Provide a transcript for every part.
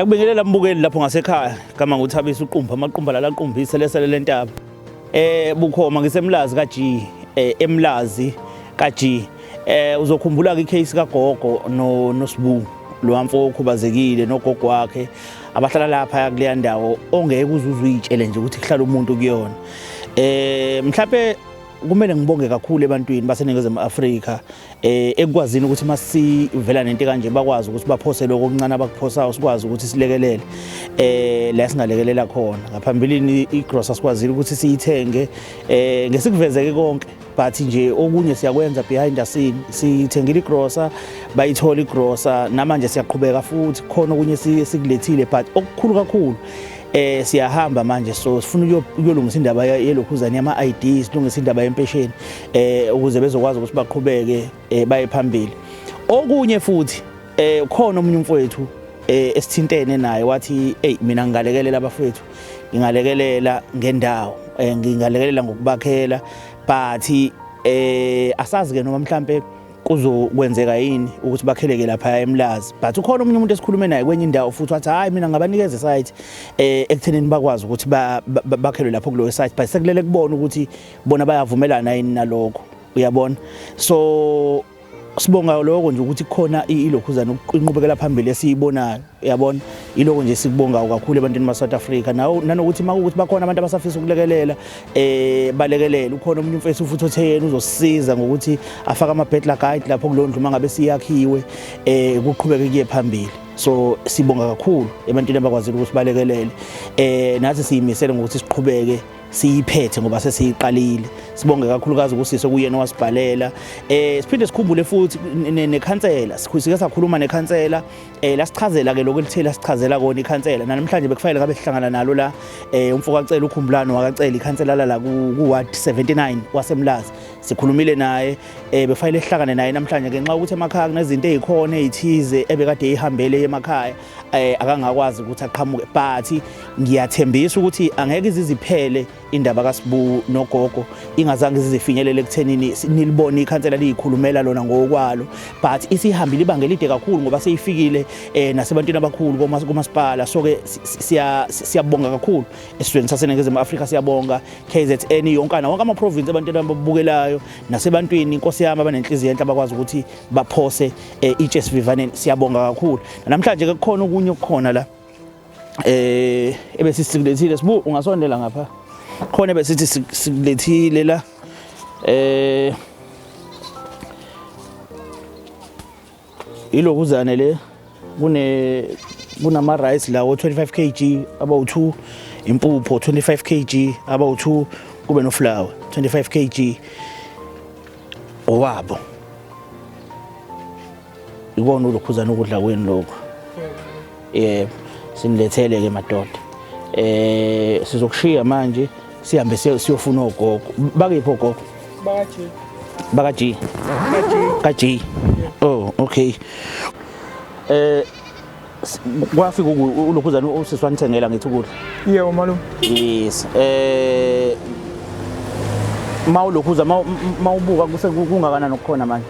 Ngiyakubingelela mbukeli lapho ngasekhaya gama nguthabisa uqumba amaqumba lala qumbise lesele lentaba. Bukhoma ngisemlazi ka G eMlazi ka G. Uzokhumbula ke icase kagogo no noSibu lo mfo okhubazekile nogogo wakhe abahlala lapha kuleya ndawo ongeke uze uzuyitshele nje ukuthi kuhlala umuntu kuyona. Mhlawumbe kumele ngibonge kakhulu ebantwini baseNingizimu Afrika ekukwazini ukuthi masivela nento kanje bakwazi ukuthi baphose lokho okuncane abakuphosayo sikwazi ukuthi silekelele la singalekelela khona. Ngaphambilini igrosa sikwazile ukuthi siyithenge ngesikuvezeke konke, but nje okunye siyakwenza behind the scene. Sithengile igrosa, bayithola igrosa, namanje siyaqhubeka futhi khona okunye sikulethile, but okukhulu kakhulu siyahamba manje, so sifuna ukuyolungisa indaba yelokhuzane yama ID, silungisa indaba yempesheni ukuze bezokwazi ukuthi baqhubeke baye phambili. Okunye futhi khona omunye umfowethu esithintene naye wathi hey, mina ngingalekelela abafowethu, ngingalekelela ngendawo, ngingalekelela ngokubakhela, but asazi ke noma mhlambe kuzokwenzeka yini ukuthi bakheleke lapha eMlazi. But ukhona omunye umuntu esikhulume naye kwenye indawo futhi wathi hayi, mina ngabanikeza site ekuthenini bakwazi ukuthi bakhelwe lapho kulowo site, but sekulele kubona ukuthi bona bayavumelana yini nalokho, uyabona. So sibonga lokho nje ukuthi kukhona ilokhuzana inqubekela phambili esiyibonayo, uyabona. Iloko nje sikubonga kakhulu ebantwini ba South Africa, nawo nanokuthi makuthi bakhona abantu abasafisa ukulekelela balekelele. Ukhona omunye umfethu futhi othe yena uzosisiza ngokuthi afake ama burglar guide lapho kulondlu mangabe siyakhiwe, kuqhubeke kuye phambili. So sibonga kakhulu ebantwini abakwazile ukuthi balekelele, nathi siyimisele ngokuthi siqhubeke siyiphethe ngoba sesiyiqalile. Sibonge kakhulukazi kusisi okuyena owasibhalela. Siphinde sikhumbule futhi nekhansela, sike sakhuluma nekhansela, lasichazela ke lokho elithele lasichazela kona ikhansela. Namhlanje bekufanele ngabe sihlangana nalo la, umfo kaCele uKhumbulano wakaCele, ikhansela la ku ward 79 waseMlazi. Sikhulumile naye, befanele sihlangane naye namhlanje ngenxa yokuthi emakhaya kunezinto ezikhona ezithize ebekade ehambele emakhaya, akangakwazi ukuthi aqhamuke, but ngiyathembisa ukuthi angeke iziziphele indaba kaSibu nogogo ingazange izifinyelele ekuthenini nilibone ikhansela liyikhulumela lona ngokwalo, but isihambile ibanga elide kakhulu ngoba seyifikile nasebantwini abakhulu komasipala. So ke siyabonga kakhulu esizweni saseNingizimu Afrika, siyabonga KZN yonkana, wonke ama province ebantwini ababukelayo nasebantwini inkosi yami abanenhliziyo enhle abakwazi ukuthi baphose itshe esivivaneni, siyabonga kakhulu. Namhlanje ke kukhona okunye okukhona la ebese sikulethile. Sibu, ungasondela ngapha, khona ebesithi sikulethile la, ilokuzane le kunama rice lawo 25 kg abawu2, impupho 25 kg abawu2, kube no flour 25 kg owabo. Ikona ulokhuzana ukudla kwenu lokho. Yebo, sinilethele ke madoda. Sizokushiya manje sihambe siyofuna ogogo. Bakiphi ogogo? Baka G. Baka G. Ka G. Oh, okay. Kwafika ulokhuzana usisi wanithengela ngithi ukudla. Yebo malume. Yes. Mawulokhuza mawubuka kuse kungakanani okukhona manje?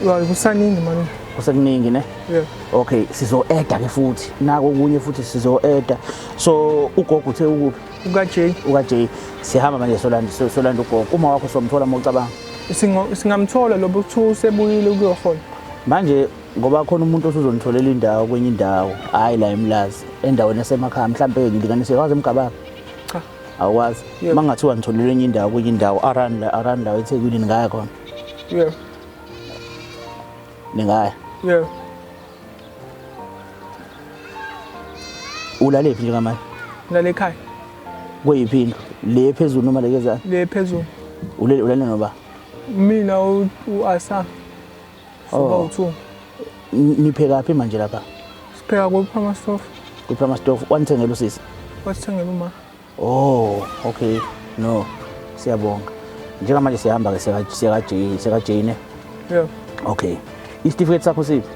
Hayi, kusaningi malume. Kusekuningi ne? Yebo. Okay, sizo-eda ke futhi. Nako okunye futhi sizo-eda. So ugogo uthe ukuphi? Uka J. Uka J. Sihamba manje solanda solanda ugogo. Uma wakho somthola mawucabanga. Singamthola lo kuthiwa usebuyile ukuyohola. Manje ngoba khona umuntu osuzonitholela indawo kwenye indawo, hayi la eMlazi, endaweni esemakhaya mhlambe ngilinganise, wazi eMgababa? Cha. Awukwazi. Yebo. Mangathiwa nitholela enye indawo kwenye indawo around la, around la eThekwini, ningaya khona? Yebo. Ningaya. Yebo. Ulalephi njengamanje? Ngilale ekhaya. Kuyiphi indlu? Le phezulu noma le kezana? Le phezulu. Ulele ulale noba? Mina u-Asa. Soba Oh. u2. Nipheka phi manje lapha? Sipheka ku Stove. Ku Stove wanithengela usisi? Wasithengela uma. Oh, okay. No. Siyabonga. Njengamanje siyahamba ke siyaka J, siyaka J ne? Yebo. Okay. Isitifiketi sakho siphi?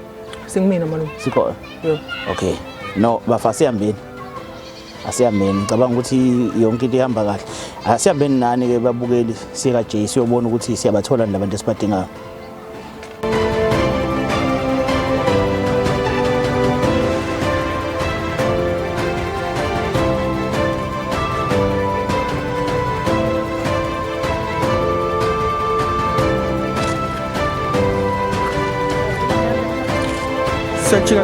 Singimina malume. Sikhona. Yebo. Okay. No, bafa siyambeni. Asiyambeni. Ngicabanga ukuthi yonke into ihamba kahle. Asiyambeni nani ke babukeli sika J siyobona ukuthi siyabathola labantu esibadingayo. Siyajika.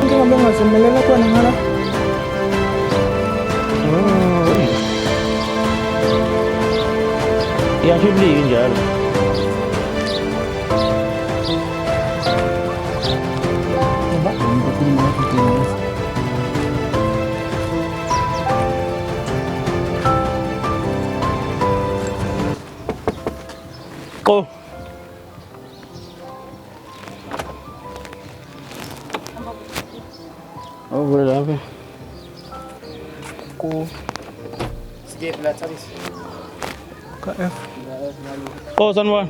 Inkinga bengazimelela kona ngala. Iyashiblika njalo. Qo. Awuvule lapha. Ku ka F. Qo sanibona.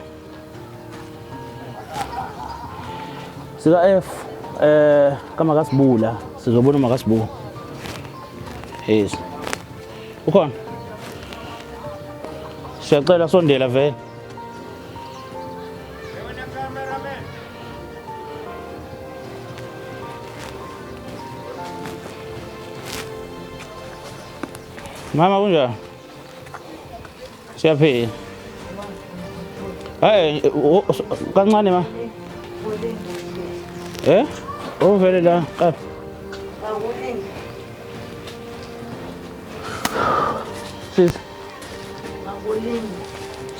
Sika F kama kasibula sizobona uma kasibu. Yes. Ukhona? Siyacela sondela vele. Mama kunjani? Siyaphila. Hayi kancane ma. Eh? Ovele la qapha. Sis.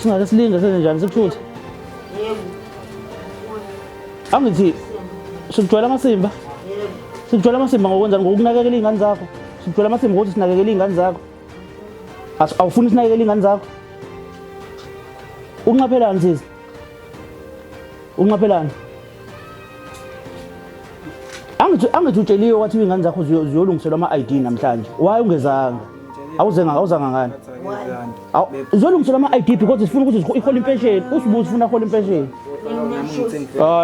Singake silinge senze njani sikuthuthe? Yebo. Angithi sikujwayela amasimba. Yebo. Sikujwayela amasimba ngokwenzani ngokunakekela iy'ngane zakho. Sikujwayela amasimba ngokuthi sinakekele iy'ngane zakho. Awufuni sinakekele iy'ngane zakho? Unqaphelani sisi? Unqaphelani? Angithi utsheliwe wathi iy'ngane zakho ziyolungiselwa ama-ID namhlanje. Why ungezanga? Awuzanga ngani? Ziyolungiselwa ama-ID because sifuna ukuthi ihole impesheni. Usibuze ufuna ahole impesheni.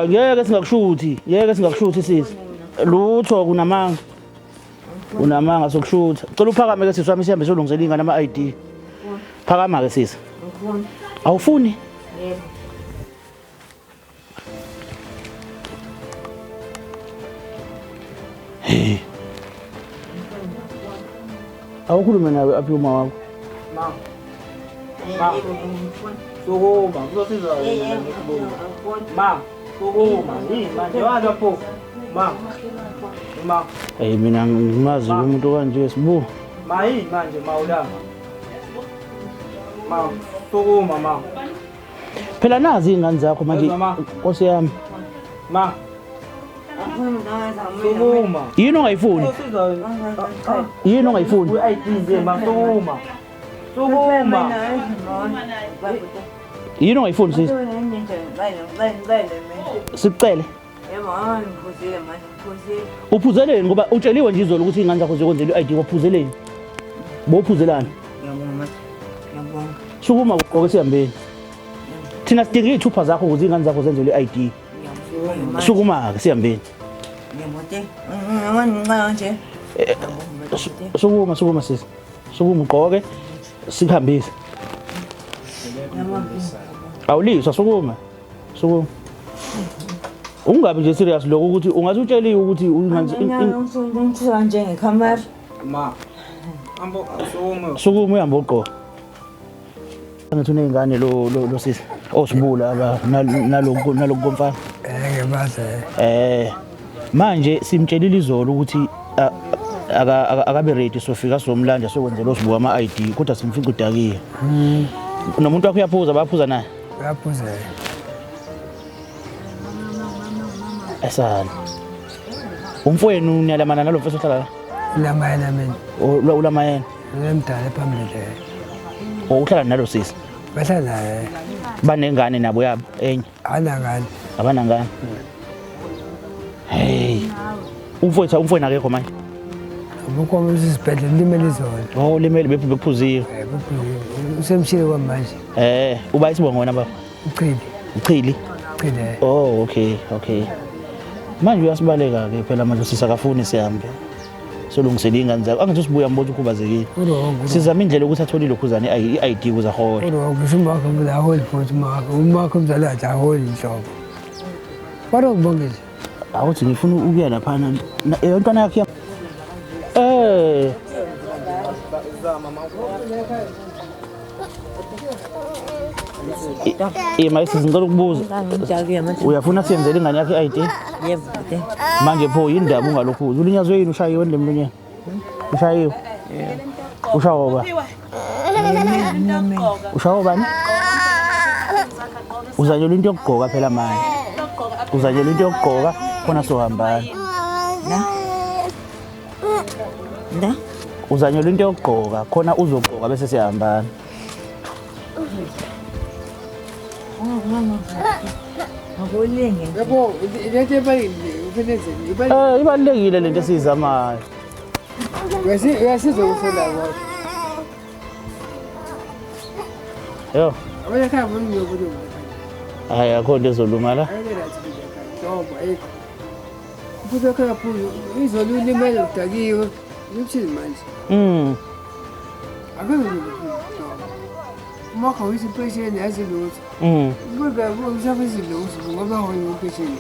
Ngeke singakushuthi. Ngeke singakushuthi sisi. Lutho kunamanga. Unamanga sokushutha. Cela uphakame ke sisi wami sihambe siyolungisela iy'ngane ama-ID. Phakama ke sisi. Awufuni? Yebo. Hey. Awukhulume nawe aphi uma wakho? Ma. Ma. Sukuma, uzosiza wena ngikubuka. Ma, sukuma. Yini manje waza pho? Ma. Ma. Hey mina ngimazi umuntu kanje sibu. Ma yini manje mawulanga? Ma, sukuma ma. Phela nazi iy'ngane zakho manje Nkosi yami. Ma. Sukuma. Yini ongayifuni? Yini ongayifuni? U-ID nje ma, sukuma. Sukuma. Yini ongayifuni sisi? Sikucele. Uphuzeleni ngoba utsheliwe nje izolo ukuthi iy'ngane zakho ziyokwenzela i-ID waphuzeleni. Bowuphuzelani? Sukuma ugqoke sihambeni. Thina sidinga iy'thupha zakho ukuze iy'ngane zakho zenzelwe i-ID. Sukuma-ke sihambeni. Sukuma sukuma sisi. Sukuma ugqoke sikuhambise. Awuliswa sukuma. Sukuma. Ungabi nje serious lokho ukuthi ungaze utsheliwe ukuthi njengekhamera. Ma. Ambo sukuma. Sukuma uhambe ugqoke. Angithi uney'ngane lo sisi. Osibula aba nalokhu komfana. Ngiyabazi. Manje simtshelile izolo ukuthi akabe ready sofika somlanda sokwenzela osibuka ama-ID kodwa simfica udakiwe. Nomuntu wakho uyaphuza bayaphuza naye? Bayaphuza. Esana. Umfowenu niyalamana nalo mfowethu ohlala la? Ulamayena mina. Ulamayena? Ulemdala phambili le. Uhlala nalo sisi? Bahlala naye. Banengane nabo yabo enye? Anangane. Abanangane. Hey. Umfowethu akekho manje. Ubukho usesibhedlela limele izolo. Oh limele bephuzile. Usemshile kwamanje. Uba isibongo wena baba? Uchili. Uchili? Uchili. Oh okay, okay. Manje uyasibaleka ke phela manje sisi akafuni sihambe. Solungisela iy'ngane zakho. Angithi usibuya mbona ukhubazekile. Sizama indlela yokuthi athole ilokhuzane i-ID ukuze ahole. Ngisho umakho mzala aholi futhi umakho. Umakho mzala athi aholi inhlobo. Barongibongile. Awuthi ngifuna ukuya laphana. Intwana yakhe Eh. Ima ngicela ukubuza. Uyafuna siyenzele ingane yakhe i-ID? Yebo. Manje pho yini ndaba ungalokhu? Ulinyazwe yini ushayiwe le mlonyeni? Ushayiwe? Ushawa ba? Ushawa bani? Uzanyelwa into yokugqoka phela manje. Uzanyelwa into yokugqoka khona sohambana. La. La. Uzanyelwa into yokugqoka khona uzogqoka bese siyahambana. Akulinge. Yabo, lento ebalulekile. Eh ibalulekile lento esiyizamayo. Uyasiza ukufunda kwakho. Yo. Abanye ekhaya bona ukuthi Hayi akho into ezolunga la. Futhi ekhaya phuzu izolo ulimele udakiwe. Uthini manje? Mm. Akekho Uma khawisa impesheni yazi lutho. Mm. Kuba usafisa lutho ngoba hoyi impesheni.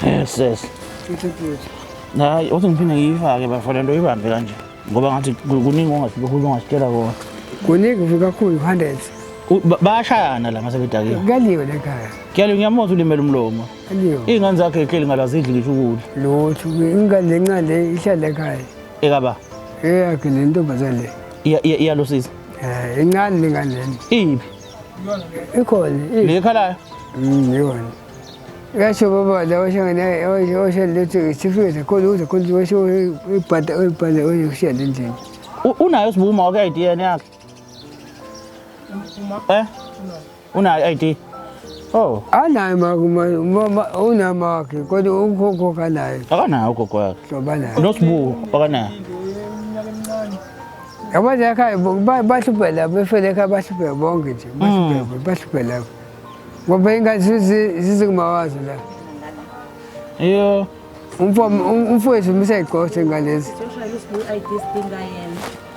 Yes, yes. Uthi futhi. Hayi, uthi ngiphinde ngiyifake bafana nto ibambe kanje. Ngoba ngathi kuningi ongasitshela kona. Kuningi kakhulu hundreds. Bayashayana la masebedakiwe. Kaliwe lekhaya. Kuyaliwe ngiyamuzwa ulimele umlomo. Kaliwe. Iy'ngane zakhe zihleli ngala zidli ngisho ukudla. Lutho ingane lencane le ihlala ekhaya. Ekaba. Eyakhe le ntombazane le. Iyalosiza. Eh incane lengane lena. Iphi? Ikhona. Le ekhalayo? Iyona. Yasho baba la washangene washo lethi isifike khona uze khona washo ibhada ibhada oyishiya lendlini. Unayo sibuma wakhe ID yena yakhe? Eh? Unayo ID? Oh. Anayo mama unama wakhe kodwa ugogo kanayo. Akanayo ugogo wakhe. Hlobanayo. Nosibuko akanayo. Yabona ekhaya bahlupheka lapho befele ekhaya bahlupheka bonke nje bahlupheka bahlupheka lapho. Ngoba ingane zizikumawazo la. Yebo. Umfowethu misayigqothe ngalezi.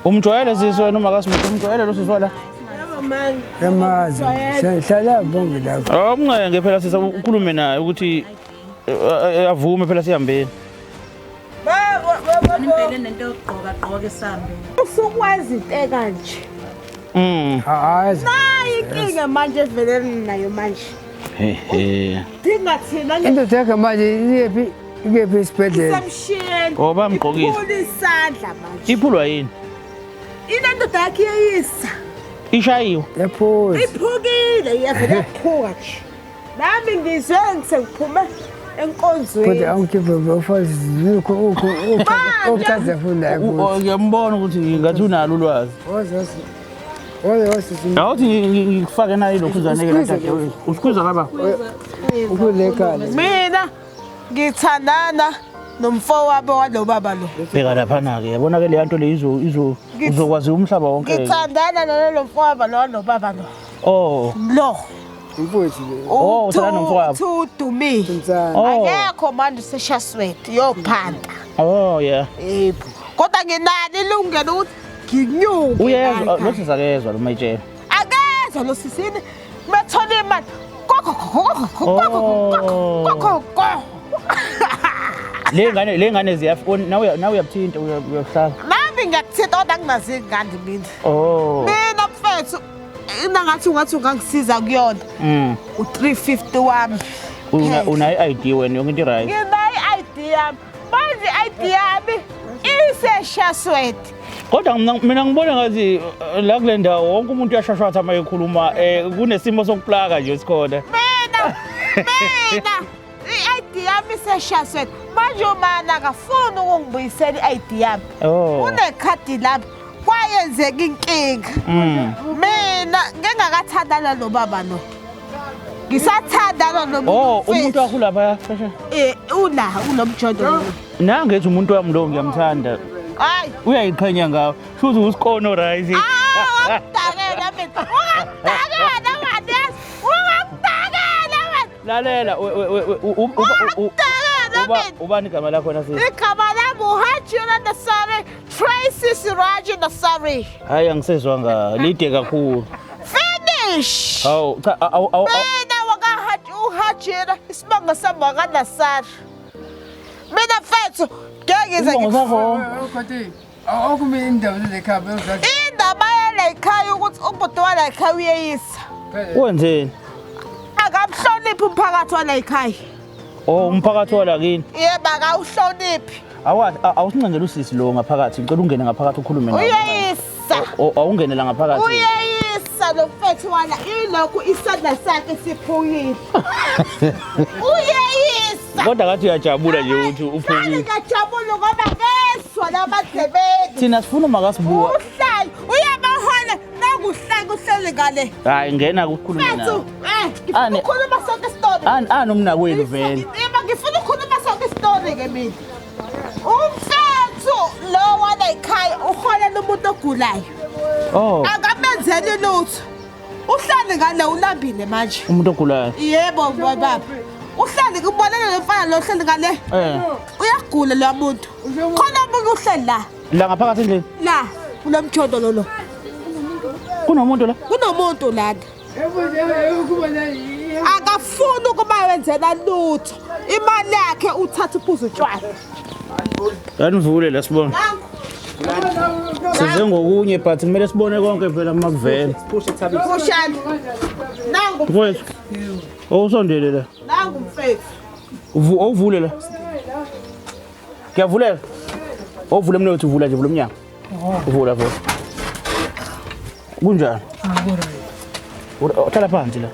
Umjwayele sisi wena uma kaSmith umjwayele lo sisi wala. Yamazi. Hlala bonke lapho. Awumncenge phela sisi ukhulume naye ukuthi avume phela sihambeni. Nimbhele nento yokugqoka gqoke sambe. Usukwazi into ekanje. Mm. Hayi. Nayi inkinga manje evelele nayo manje. He he. Dinga thina Indoda yakhe manje iyephi ikephi isibhedlela? Isemshiyeni. Oh bamgqokisa. Iphula isandla manje. Iphulwa yini? Ile ndoda yakhe iyeyisa. Ishayiwe. Yaphuza. Iphukile iyavele yaphuka nje. Nami ngizwe ngisengiphume enkonzweni. Kodwa awukhiphe ufazi ukho ukho okaze funda kuthi. Ngiyambona ukuthi ngathi unalo ulwazi. Woza woza woza. Awuthi ngikufake nayo lokhu uzaneke la dadewethu. Usikwiza kaba? Ukulekhala. Mina ngithandana nomfowabo walo baba lo. Bheka laphana-ke yabona ke leya nto le uzokwazi umhlaba wonke. Ngithandana nalelo mfowabo lo walo baba lo. Oh. Lo. Mfowethu lo. Oh, uthandana nomfowabo. Udumile. Oh. Akekho manje useshasweti yophanda. Oh yeah. Yebo. Kodwa nginalo ilungelo ukuthi nginyuke. Uyezwa lo sisi akezwa lo mayitshela. Akezwa lo sisini. Methola imali. Koko koko koko koko koko. Le ngane ziyafuna nawe nawe uyabuthinta uyahlala. Nami ngiyakuthinta kodwa anginazo ingane mina. Oh. Mina mfethu ina ngathi ungathi ungangisiza kuyona. Mm. U350 wami. Una i-ID wena yonke into right. Nginayo i-ID yami. Manje i-ID yami iseshasweti. Kodwa mina ngibona ngathi la kule ndawo wonke umuntu uyashashwatha uma ekhuluma kunesimo sokuplaka nje esikhona. Mina i-ID yami iseshasweti. Manje umana akafuni ukungibuyisela i-ID yami. Oh. Unekhadi lami. Kwayenzeka inkinga. Mina ngingakathandana lo baba lo. Ngisathandana lo Oh, umuntu wakho lapha phesha. Eh, ula unomjodo. Nangethi umuntu wami lo ngiyamthanda. Hayi. Uyayiqhenya ngawo. Shuthi usikono right. Ah, ungidakela mina. Ungidakela manje. Ungidakela manje. Lalela ubani igama lakho na sisi? Igama lami uHajira Nasari, Tracy Siraji Nasari. Hayi angisezwanga lide kakhulu. Finish. Hawu cha awu awu. Mina wakaHaji uHajira isibongo sami wakaNasari. Mina mfethu Ngeke ngize Isibongo sakho. Kodwa awukumi indaba zekhaya beyozazi. Indaba yala ekhaya ukuthi ubhuti wala ekhaya uyeyisa. Wenzeni? Akamhloniphi umphakathi wala ekhaya. Oh, umphakathi walakini. Yebo akawuhloniphi. Awathi awusincengele usisi lo ngaphakathi. Ngicela ungene ngaphakathi ukhulume naye. Uyeyisa. Awungene la ngaphakathi. Uyeyisa lo mfethu wala ilokhu isandla sakhe siphukile. Uyeyisa. Kodwa ngathi uyajabula nje ukuthi uphukile. Ngijabula ngoba ngeswa lamadlebeni. Thina sifuna umakasibuka. Uhlali uyabahola nakuhlali uhleli ngale. Hayi ngena ukukhulume naye. Mfethu, ngifuna ukukhuluma sonke isitori. Ani umnakwenu vele. Yebo ngifuna ukukhuluma sonke isitori ke mina. Umfethu lo wala ekhaya uholela umuntu ogulayo. Oh. Akamenzeli lutho. Uhlali ngale ulambile manje. Umuntu ogulayo. Yebo baba. Uhlali kubonela lo mfana lo uhleli ngale. Uyagula lo muntu. Khona umuntu uhleli la. La ngaphakathi endlini. La kulomthondo lo. Kunomuntu la? Kunomuntu lana. Akafuni ukuba wenzela lutho. Imali yakhe uthatha uphuza utshwala. Anivule la sibone. Size ngokunye but kumele sibone konke phela uma kuvela. Pushani. Nangu. Mfowethu. Awusondele la. Nangu mfethu. Awuvule la. Ngiyavuleka. Awuvule mina uthi uvula nje vula umnyango. Uvula vula. Kunjani? Uhlala phansi la.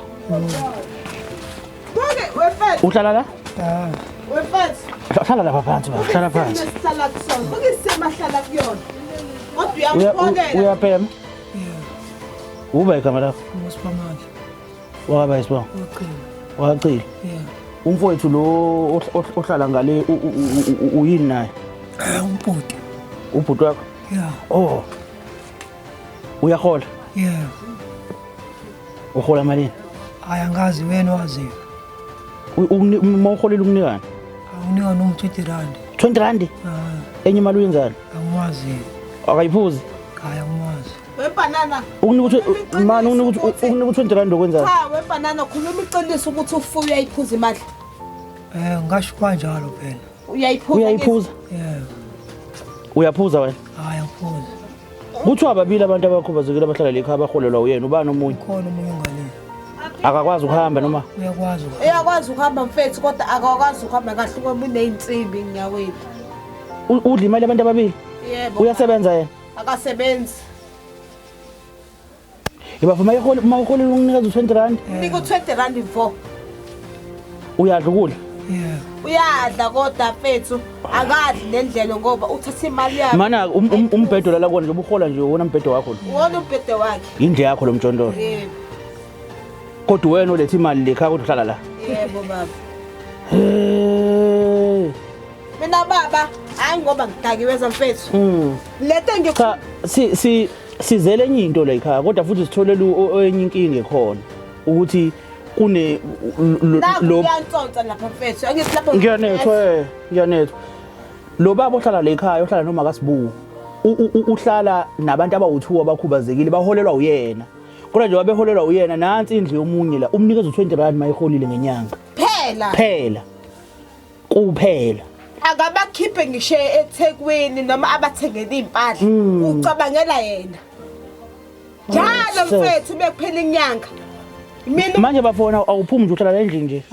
Buke wefethu. Uhlala la? Wefethu. Hlala lapha phansi baba, hlala phansi. Sihlala kusona. Buke isimo ahlala kuyona. Kodwa uyamholela. Uyabhema? Uba igama lakho? Usiphamandla. Wakaba isibongo? Waqile. Yeah. Umfowethu lo ohlala ngale uyini naye? Umbhuti. Ubhuti wakho? Yeah. Oh. Uyahola? Yeah. Uhola malini? Hayi angazi wena waziyo. Uma uholela ukunikani? Awunika noma 20 rand. 20 rand? Ah. Enye imali uyenzani? Angimazi. Akayiphuzi? Hayi angimazi. Webhanana. Ukunika ukuthi mani ukunika 20 rand okwenzani? Cha webhanana khuluma iqiniso ukuthi ufuya uyayiphuza imali. Ngasho kanjalo phela. Uyayiphuza. Uyayiphuza? Yeah. Uyaphuza wena? Hayi angiphuzi. Kuthiwa ababili abantu abakhubazekile abahlala le ekhaya abaholelwa uyena ubani omunye? Khona omunye ongale. Akakwazi ukuhamba noma? Uyakwazi ukuhamba. Uyakwazi ukuhamba mfethu kodwa akakwazi ukuhamba kahle ngoba uneyinsimbi enyaweni. Udla imali yabantu ababili? Yebo. Uyasebenza yena? Akasebenzi. Yebo, mayihola ukunikeza u20 rand? Nika u20 rand mfo. Uyadla ukudla? Yeah. Uyadla kodwa mfethu akadli nendlela ngoba uthatha imali yakhe. Mana umbhedo lala kona nje ubuhola nje wona umbhedo wakho lo. Wona umbhedo wakhe. Indlu yakho lo mjondolo. Yebo. Kodwa wena ulethe imali le ekhaya kodwa uhlala la. Yebo baba. Hey. Mina baba hayi ngoba ngidakiwe mfethu. Lethe Cha sizele enye into la ekhaya kodwa futhi sitholele enye inkinga ekhona ukuthi kune lo uyantsontsha lapha mfethu angithi lapho ngiyanethwa ngiyanethwa lo baba ohlala la ekhaya ohlala noma kaSibu uhlala nabantu abawu2 abakhubazekile baholelwa uyena kodwa nje wabeholelwa uyena nansi indlu yomunye la umnikeza u20 rand mayiholile ngenyanga phela kuphela akabakhiphe ngisho eThekwini noma abathengele impahla ucabangela yena njalo mfethu bekuphela inyanga mina manje bafona awuphumi nje uhlala endlini nje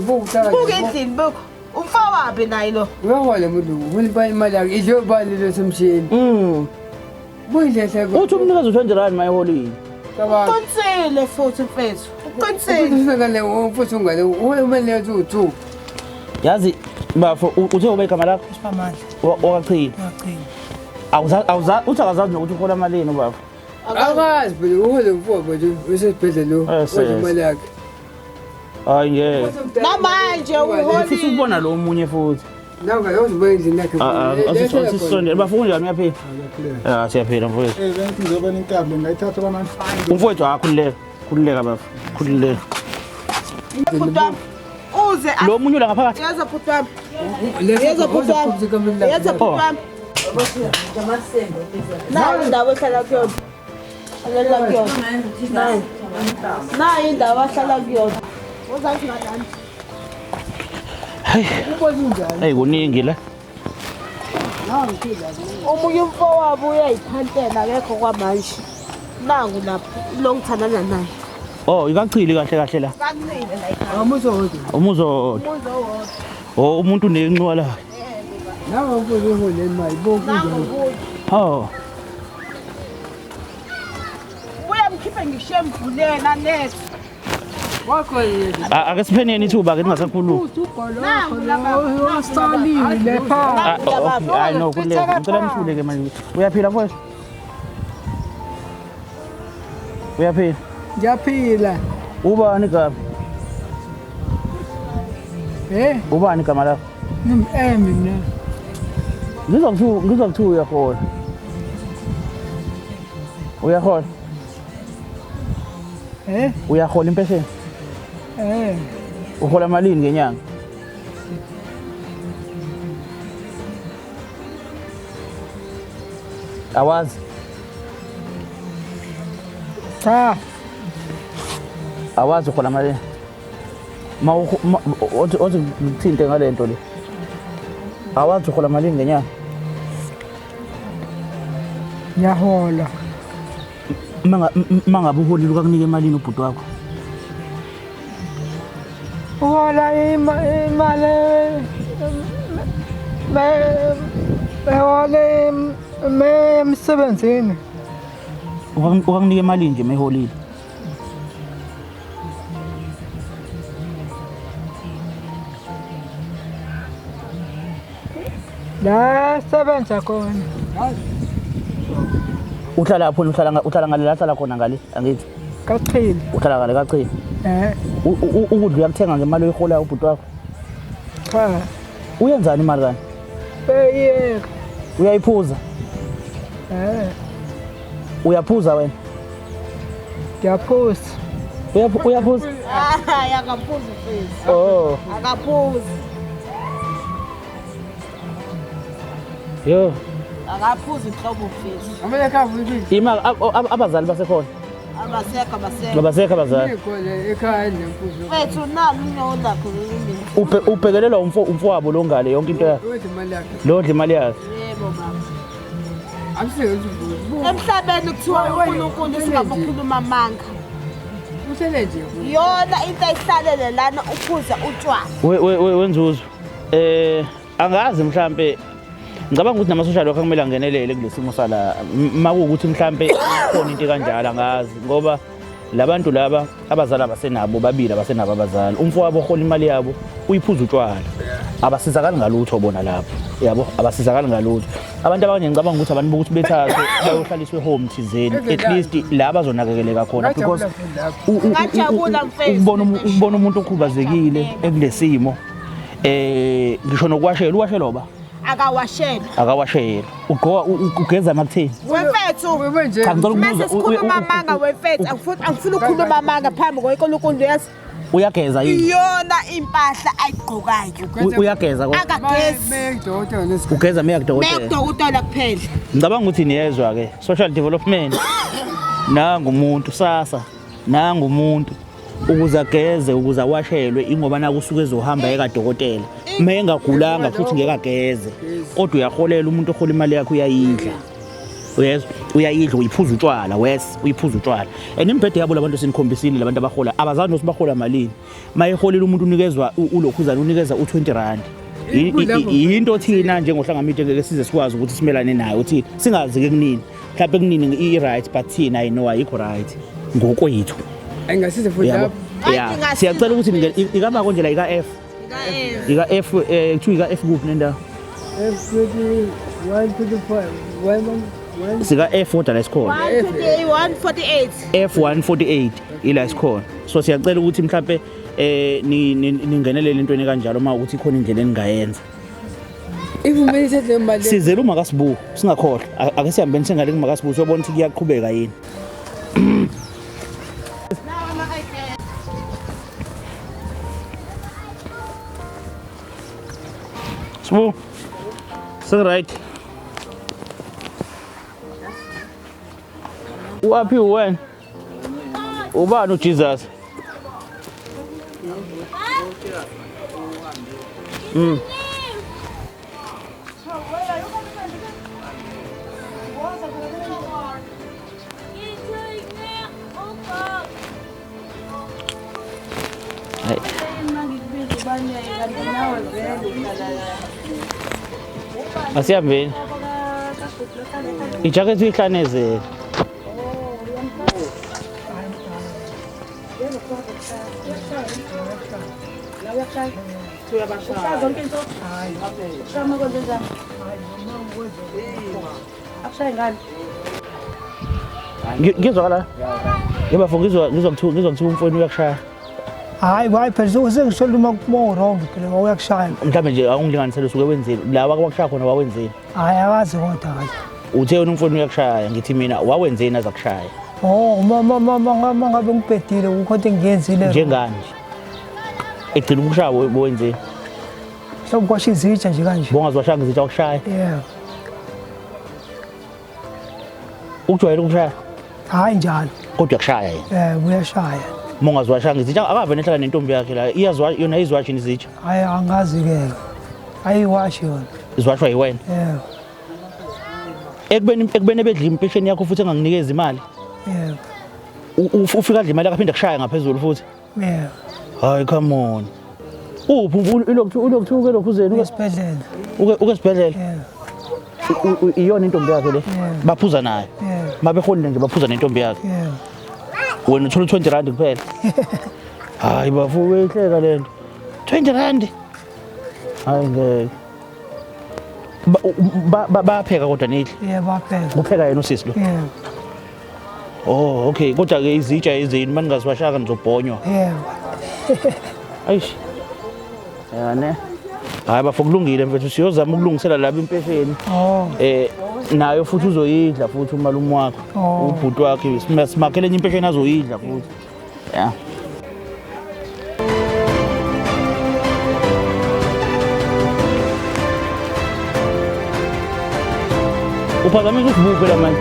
buka endlini buka umfowabo naye lo uyahola umuntu ufuna imali yakhe idlobani lesemshini uthi umnikeza u20 rand mayiholile uqinisile futhi mfethu uqinisile futhi ungale umele u2 yazi bafo uthe ube igama lakho Usiphamandla. Wakachila. Wakachila. Uthi akazazi nokuthi uhola malini ubaba. Akazi phela uhola umfowabo nje usesibhedlela lo udla imali yakhe. Hayi ngeke. Namanje uholile. Ufisa ukubona lo omunye futhi. Nawe uzobuya endlini yakhe. Asisondele bafo kunjani uyaphila? Ah siyaphila mfowethu. Bengithi ngizoba nenkabi ngayithatha bana. Umfowethu akhululeka. Khululeka bafo. Khululeka. Bhuti wami uze lo omunye la ngaphakathi. Yeza bhuti wami. Yeza bhuti wami. Yeza bhuti wami. Nayi indawo ehlala kuyona. Ahlala kuyona. Nayi indawo ahlala kuyona. Hey. Hey kuningi la. Omunye umfowabo uyayiphantela akekho kwamanje. Nangu lapho lo ngithandana naye. Oh, ikachili kahle kahle la. Kancile la ekhaya. Umuzi owodwa. Umuzi owodwa. Umuzi owodwa. Oh, umuntu unenxiwa lakhe. Nawe mfowethu uhole imali bonke Nangu njalo. kuye. Oh. Buya mkhiphe ngisho emvuleni alethe. Wakho yena. Ake sipheneni ithuba ke ningasakhulumi. Nangu lapha. Usalile pha. Ah, okay. Hayi no, kuleke. Ngicela nithule ke manje. Uyaphila mfowethu? Uyaphila? Ngiyaphila. Ubani igama? Eh, Ubani igama lakho? ngim mina. Ngizwa kuthiwa uyahola. Uyahola? Eh, Uyahola impesheni? eh. Uhola malini ngenyanga? Awazi. Cha. Awazi uhola malini. Ma othi ngithinte ngale nto le. Awazi uhola malini ngenyanga? Ngiyahola. Mangabe uholile ukakunika emalini ubhuti wakho? Uhola imali ehole emsebenzini. Ukakunika emalini nje meholile? La sebenza khona. Uhlala lapho uhlala ngale la hlala khona ngale angithi Kachili. uhlala ngale kachili. Eh, Ukudla uyakuthenga ngemali oyiholayo ubhuti wakho? cha. Uyenzani imali kani? Beyeka. Uyayiphuza? Eh, Uyaphuza wena? ngiyaphuza. Uyaphuza? Hayi akaphuzi mfethu. Oh, Akaphuzi. yo. Akaphuzi inhlobo mfethu. Amele kavuthi. Ima abazali basekhona. Abasekho abasekho. Abasekho abazali. Ikhona ekhaya nemfuzo. Mfethu nalo unyawo lakho lolunye. Ubhekelelwa umfowabo lo ngale yonke into yakhe. Uthi imali yakhe. Lo odla imali yakhe. Yebo baba. Amsebenzi ubuzo. Emhlabeni kuthiwa uNkulunkulu singabokhuluma amanga. Usele nje. Yona into ayihlalele lana uphuza utshwala. We wenzuzo. Angazi mhlambe ngicabanga ukuthi nama-social worker kumele angenelele kulesimo sala makuwukuthi mhlambe khona into kanjalo angazi ngoba labantu laba abazali abasenabo babili abasenabo abazali umfowabo ohola imali yabo uyiphuza utshwala abasizakali ngalutho bona lapho yabo abasizakali ngalutho abantu abanye ngicabanga ukuthi abantu bokuthi bethathwe bayohlaliswe home thizeni at least la bazonakekeleka khona because Ngajabula mfethu. ukubona umuntu okhubazekile ekulesimo ngisho nokuwashela uwashelwa ba Akawashelwa. akawashela ugqoka ugeza makutheni Wemfethu. Wewe Cha ngicela Mase ukubuza sikhuluma amanga wemfethu angifuni ukukhuluma amanga phambi kwenkulunkulu yazi. uyageza yini Iyona impahla ayigqokayo. Uyageza kodwa Akagezi. Ugeza meya kudokotela. Mekudokotela kuphela. Ngicabanga ukuthi niyezwa ke social development nangu umuntu sasa nangu umuntu ukuze ageze ukuze awashelwe ingoba nakusuke ezohamba ekadokotela uma engagulanga futhi ngeke ageze kodwa uyaholela umuntu ohola imali yakhe uyayidla uyezwa uyayidla uyiphuza utshwala wes uyiphuza utshwala and imibhede yabo labantu sinikhombisile labantu abahola abazange nokuthi bahola malini mayeholile umuntu unikezwa ulokhuzana unikeza u20 rand Into thina njengohlangamide ngeke size sikwazi ukuthi simelane nayo uthi singazi ke kunini mhlawumbe kunini i-right but thina I know ayikho right ngokwethu Engasize futhi yabo lapho. yeah siyacela ukuthi ikabako nje la ika F ika F kuthiwa ika F kuphi nendawo F 21 25 1 1 sika F kodwa la isikhona 148. F148 ila isikhona so siyacela ukuthi mhlawumbe ningenelele entweni kanjalo uma ukuthi ikhona indlela eningayenza If umele ithathe le mali. Sizele uMakasibu singakhohlwa ake sihambeni singale kuMakasibu siyobona ukuthi kuyaqhubeka yini Sibu right Uaphi wena Ubani uJesus Hayi. Asihambeni. Ijakhethi uyihlanezele. Ngizwakala? Yebo bafo, ngizwa kuthiwa umfowenu uyakushaya. Hayi hayi phela sengisho uma wrong phela uyakushaya. Mhlawumbe nje awungilinganisele usuke wenzeni la wakushaya khona wawenzeni? Hayi akazi kodwa kahle. Uthe wena umfowenu uyakushaya, ngithi mina wawenzeni aza kushaya? Oh mama ngabe ngibhedile kukho into engiyenzile. Njengani? Egcina ukushaya wenzeni? Mhlawumbe kwasha izitsha nje kanje. Bongaziwashanga izitsha wakushaya? Yeah. Ukujwayele ukushaya? Hayi njalo. Kodwa uyakushaya yena? Uyashaya. Uma ungaziwashanga izitsha akave nehlala nentombi yakhe la, iyazwa yona iziwashi izitsha? Hayi angazi ke. Ayiwashi yona. Iziwashwa yiwena? Yebo. Ekubeni ebedla impesheni yakho futhi enganginikeza imali? Yebo. Ufika adla imali akaphinda kushaya ngaphezulu futhi? Yebo. Hayi come on. Uphi ulokhu uke lokhu uzeni esibhedlela? Uke esibhedlela? Yebo. Iyona intombi yakhe le? Baphuza nayo? Yebo. Mabeholile nje baphuza nentombi yakhe? Yebo. Wena uthola 20 rand kuphela. Hayi bafo uyehleka lento. 20 rand. Hayi ngeke. Bayapheka kodwa nidle? Yebo bapheka. Kupheka yena usisi lo? Yebo. Oh okay, kodwa ke izitsha ezini maningaziwashanga nizobhonywa. Yebo. Ayish. Ya ne. Hayi bafo kulungile mfethu, siyozama ukulungisela laba impesheni. Oh. Nayo futhi uzoyidla futhi umalume wakho. Ubhuti wakhe simakhele enye impesheni azoyidla futhi. Yeah. Uphazamisa usibuku phela manje.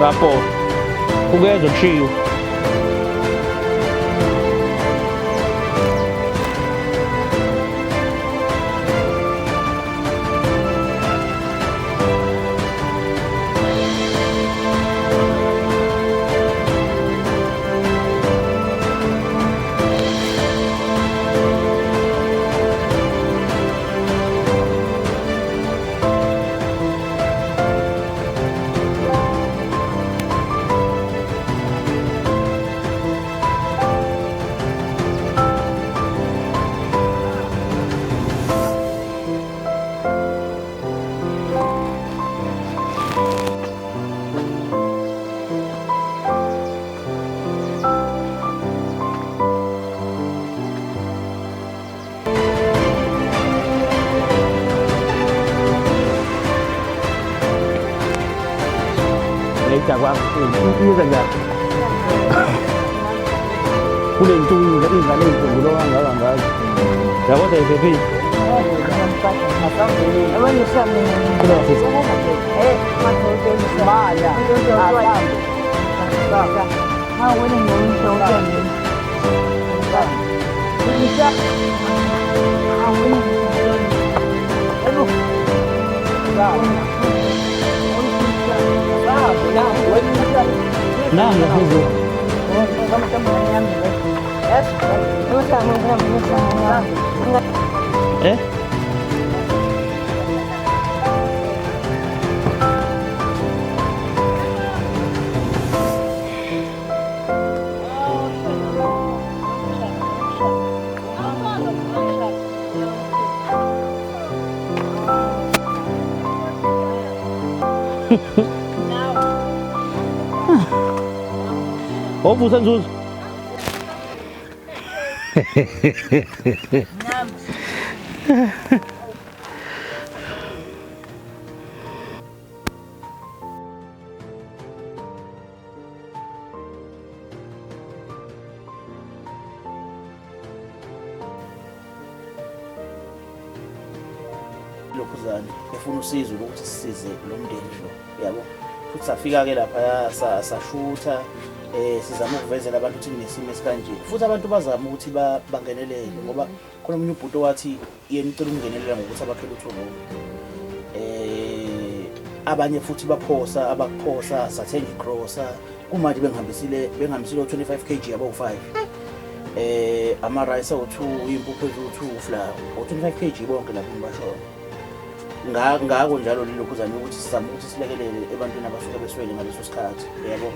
Lapho kukezwe kushiwo. Kule ntuku ingane ey'ntungulo kangaka ngazo. Yabo kodwa iphephile. Nangu phezulu. Eh? Ovusa Nzuzo. Lokhuzane efuna usizo lokuthi sisize lo mndeni lo, yabo. Futhi safika ke lapha sashutha Sizama ukuvezela abantu ukuthi kunesimo esikanje, futhi abantu bazama ukuthi bangenelele ngoba khona omunye ubhuti owathi yena ucela ukungenelela ngokuthi abakhele uthulo. Abanye futhi baphosa, abakuphosa sathenga igrosa, kumanje bengihambisile 25 kg abo 5. Ama rice awu2, impuphu eziwu2, flour, 25 kg bonke lapho ngibasho. Ngako njalo lelokhuzana ukuthi sizama ukuthi silekelele ebantwini abasuke beswele ngaleso sikhathi, yabo.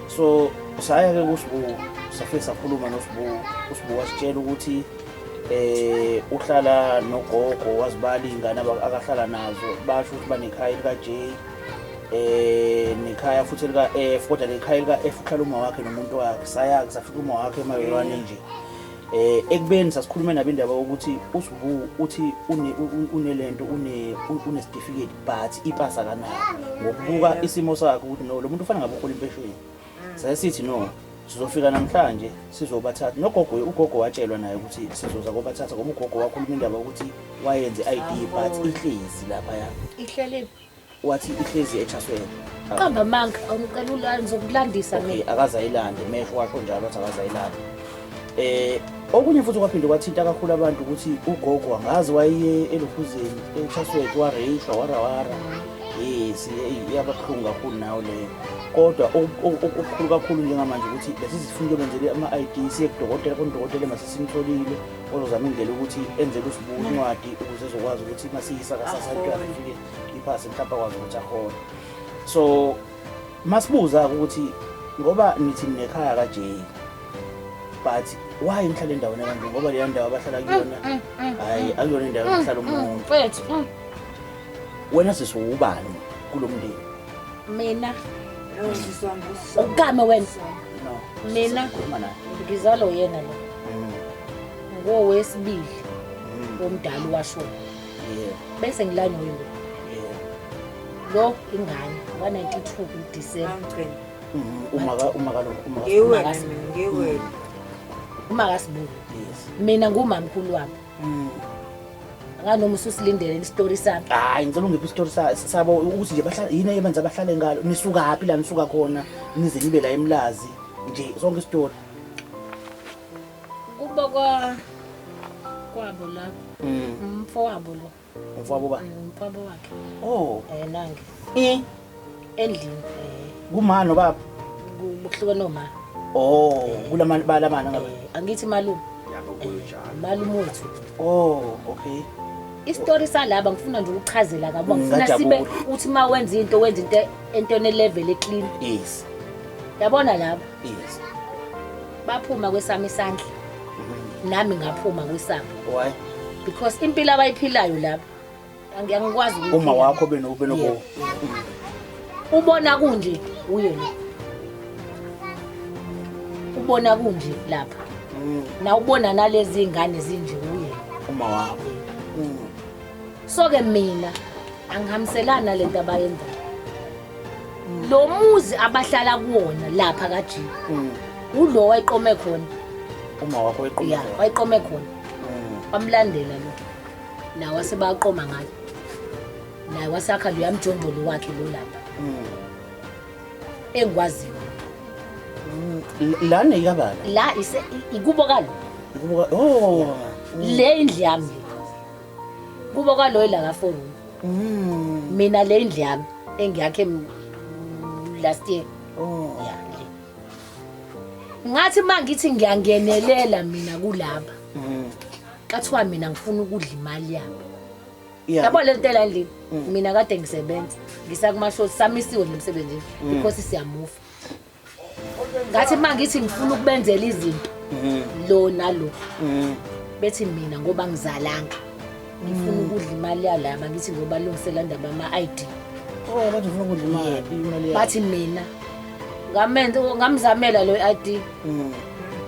So saya ke kuSibu, safike sakhuluma noSibu, uSibu wasitshela ukuthi uhlala nogogo, wazibala iy'ngane akahlala nazo, basho ukuthi banekhaya lika J, nekhaya futhi lika F, kodwa lekhaya lika F uhlala uma wakhe nomuntu wakhe. Saya ke safika uma wakhe eMakelwane nje. Ekubeni sasikhulume nabo indaba ukuthi uSibu uthi unelento une certificate but ipasa kanayo. Ngokubuka isimo sakhe ukuthi no, lo muntu ufana ngabe uhola impesheni. Sasithi no, sizofika namhlanje sizobathatha. Nogogo, ugogo watshelwa naye ukuthi sizoza kobathatha ngoba ugogo wakhuluma indaba ukuthi wayenze ID but ihlezi lapha ya. Ihleli Wathi ihlezi eChaswell. Qamba amanga, awucela ngizokulandisa mina. Akazayilande, mesho washo njalo wathi akazayilande. Okunye futhi kwaphinde kwathinta kakhulu abantu ukuthi ugogo angazi waye elokhuzeni eChaswell wareyishwa warawara. Yes, iyababuhlungu kakhulu nayo leyo. Kodwa okukhulu kakhulu njengamanje ukuthi lesi sifundo benzele ama-ID siye kudokotela, kodwa udokotela masisimtholile ozozama indlela ukuthi enzele uSibu incwadi ukuze ezokwazi ukuthi masiyisa kasasa ifike iphasi mhlawumbe akwazi ukuthi ahole. So masibuza ukuthi ngoba nithi ninekhaya ka-J, but why nihlala endaweni kanje? Ngoba leya ndawo abahlala kuyona hayi akuyona indawo yokuhlala umuntu. Mfethu, Wena sisi ubani kulo mndeni? Mina ukame wena. No. Mina ngizalo yena lo. Ngowesibili womdala washona. Yebo. Bese ngilanywa yilo. Yebo. Lo ingane wa92 kuDecember. Uma kaSibu. Mina ngumamkhulu wami. Akanoma ususilindele isitori sami. Hayi, ngicela ungiphe isitori sabo ukuthi nje bahlala yini eyenza bahlale ngalo, nisukaphi la nisuka khona nize nibe la eMlazi nje sonke isitori. Kuba kwabo la. Umfowabo lo. Umfowabo ba? Umfowabo wakhe. Oh. Nange. Endlini. Kuma nobaba. Kuhluka noma. Oh, kulamani balamana ngabe. Angithi malume. Malume wethu. Oh, okay. Isitori salaba ngifuna nje ukuchazela kabi, ngifuna sibe uthi uma wenza into wenza into entweni level eclean. Yes. Yabona laba? Yes. Baphuma kwesami isandla. Nami ngaphuma kwesabo. Why? Because impilo abayiphilayo laba angikwazi ukuyiphila. Uma wakho benobo. Ubona kunje uye lo. Ubona kunje lapha. Na ubona nalezi ingane zinje uye. Uma wakho. So ke mina angihambiselana lento abayenzayo. Lo muzi abahlala kuwona lapha kaJ. Ulo wayiqome khona. Uma wakho wayiqome khona. Wayiqome khona. Bamlandela lo. Nawe wasebaqoma ngayo. Naye wasakha lo yamjondolo wakhe lo lapha. Engikwaziyo. Lana ikabala. La ise ikubo kalo. Ikubo oh. Le indlu yami. Kubo kalo la ka forum. Mina le indlu yami engiyakhe last year. Oh. Yeah. Ngathi mangithi ngiyangenelela mina kulapha. Kathiwa mina ngifuna ukudla imali yabo. Yabo le nto la endlini. Mina kade ngisebenza. Ngisakumasho samisiwe nemsebenzini because siyamuva. Ngathi mangithi ngifuna ukubenzela izinto lo nalo. Bethi mina ngoba ngizalanga ngifuna ukudla imali yalaba ngithi ngoba lungisela indaba ama ID. Oh, bathi ufuna ukudla imali yabo. Bathi mina ngamenza ngamzamela lo ID.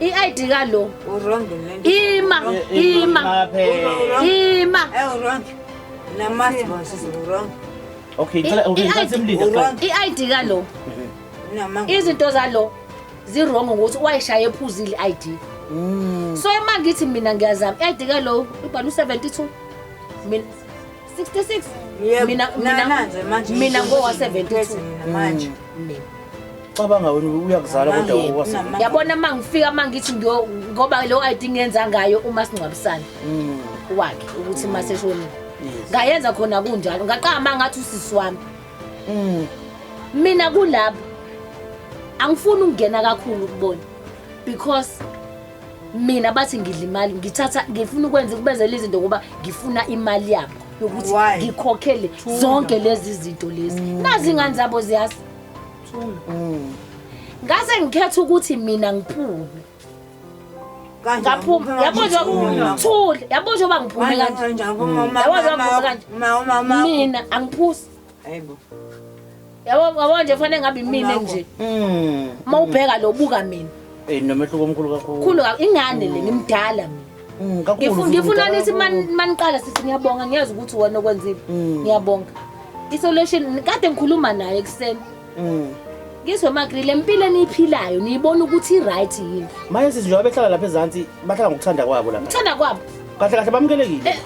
I-ID kalo wrong lento. Ima ima ima. Eh wrong. Namazi boss wrong. Okay, ngicela okay ngicela simlinde. I-ID kalo. Izinto zalo zi-wrong ngokuthi wayishaya ephuzile i-ID. So uma ngithi mina ngiyazama i-ID kalo ibhala u72 mina 66 mina mina ngowa 72 manje. Mina. Cabanga wena uyakuzala kodwa wase. Yabona uma ngifika uma ngithi ngoba lo ID ngiyenza ngayo uma singcwabisana. Wakhe ukuthi uma seshonile. Ngayenza khona kunjalo. Ngaqala uma ngathi usisi wami. Mina kulapho angifuni ukungena kakhulu kubona because mina bathi ngidla imali ngithatha ngifuna ukwenza ukubenzela izinto ngoba ngifuna imali yabo yokuthi ngikhokhele zonke lezi zinto lezi. Nazi ingane zabo ziyazi. Ngase ngikhetha ukuthi mina ngiphume. Ngaphuma yabo nje thule yabo nje uba ngiphume kanje. Yabo nje ngiphume kanje. Mina angiphusi. Hayibo. Yabo nje fanele ngabe imina nje. Uma ubheka lo buka mina. Nomehluko omkhulu kakhulu. Khulu ingane le ngimdala mina. Kakhulu. Ngifuna nithi maniqala sithi ngiyabonga ngiyeza ukuthi wena okwenzile. Ngiyabonga. Isolation kade ngikhuluma naye ekseni. Ngizwe magri le mpilo eniyiphilayo niyibona ukuthi i-right yini. Manje sithi njengoba behlala lapha ezansi bahlala ngokuthanda kwabo lapha. Ukuthanda kwabo. Kahle kahle bamukelekile.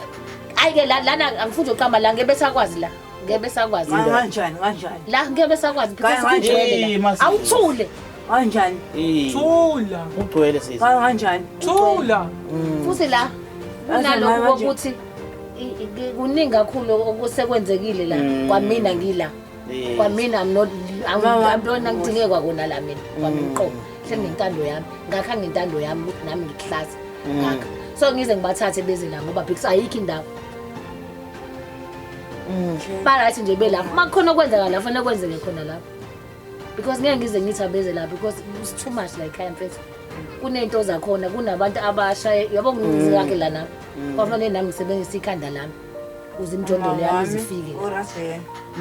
Hayi ke lana angifuni uqamba la ngeke besakwazi la. Ngeke besakwazi. Kanjani kanjani? La ngeke besakwazi because kugcwele la. Awuthule. Kanjani? Thula. Ugcwele sisi. Kanjani? Thula. Futhi la kunalokho ukuthi kuningi kakhulu okusekwenzekile la kwamina ngila. Kwamina I'm not angidingekwa kona la mina kwami uqobo. Hleli ngentando yami, ngakha ngentando yami ukuthi nami ngikuhlaza. Ngakha. So ngize ngibathathe beze la ngoba because ayikho indawo. Ba right nje belapho. Makukhona okwenzeka la fanele kwenzeke khona lapho. Because ngeke ngize ngithi abeze la because it's too much like ekhaya mfethu. Kunento zakhona kunabantu abasha yabo ngizakhe la nami. Kwafanele nami ngisebenzise ikhanda lami ukuze imjondolo yami izifike.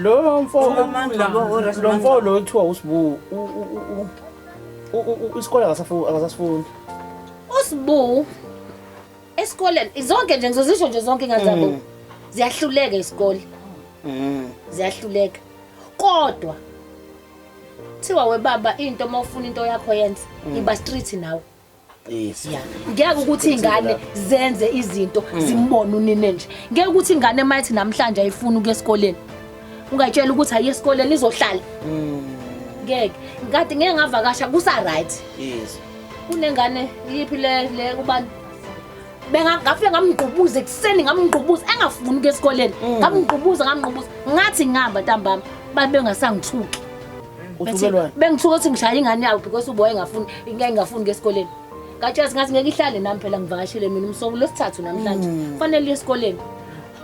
Lo mfo lo kuthiwa uSibu isikole akasasifundi. uSibu esikoleni zonke nje ngizozisho nje zonke ingane zabo ziyahluleka isikole. Ziyahluleka. Kodwa thiwa webaba into uma ufuna into yakho yenze iba street nawe. Yes. Yeah. Ngeke ukuthi ingane zenze izinto zimbone unine nje. Ngeke ukuthi ingane mayithi namhlanje ayifuni ukuya esikoleni. Ungayitshela ukuthi ayi esikoleni izohlala. Ngeke. Ngikade ngeke ngavakasha kusa right. Yes. Kunengane yiphi le ubani? Bengafike ngamgqubuza ekuseni ngamgqubuza engafuni ukuya esikoleni. Ngamgqubuza ngathi ngihamba ntambama babe bengasangithuki. Bengithuka ukuthi ngishaya ingane yabo because uboy engafuni ingeke ngafuni ukuya esikoleni. Ngatshela ngathi ngeke ihlale nami phela ngivakashele mina umsongo lwesithathu namhlanje. Fanele esikoleni.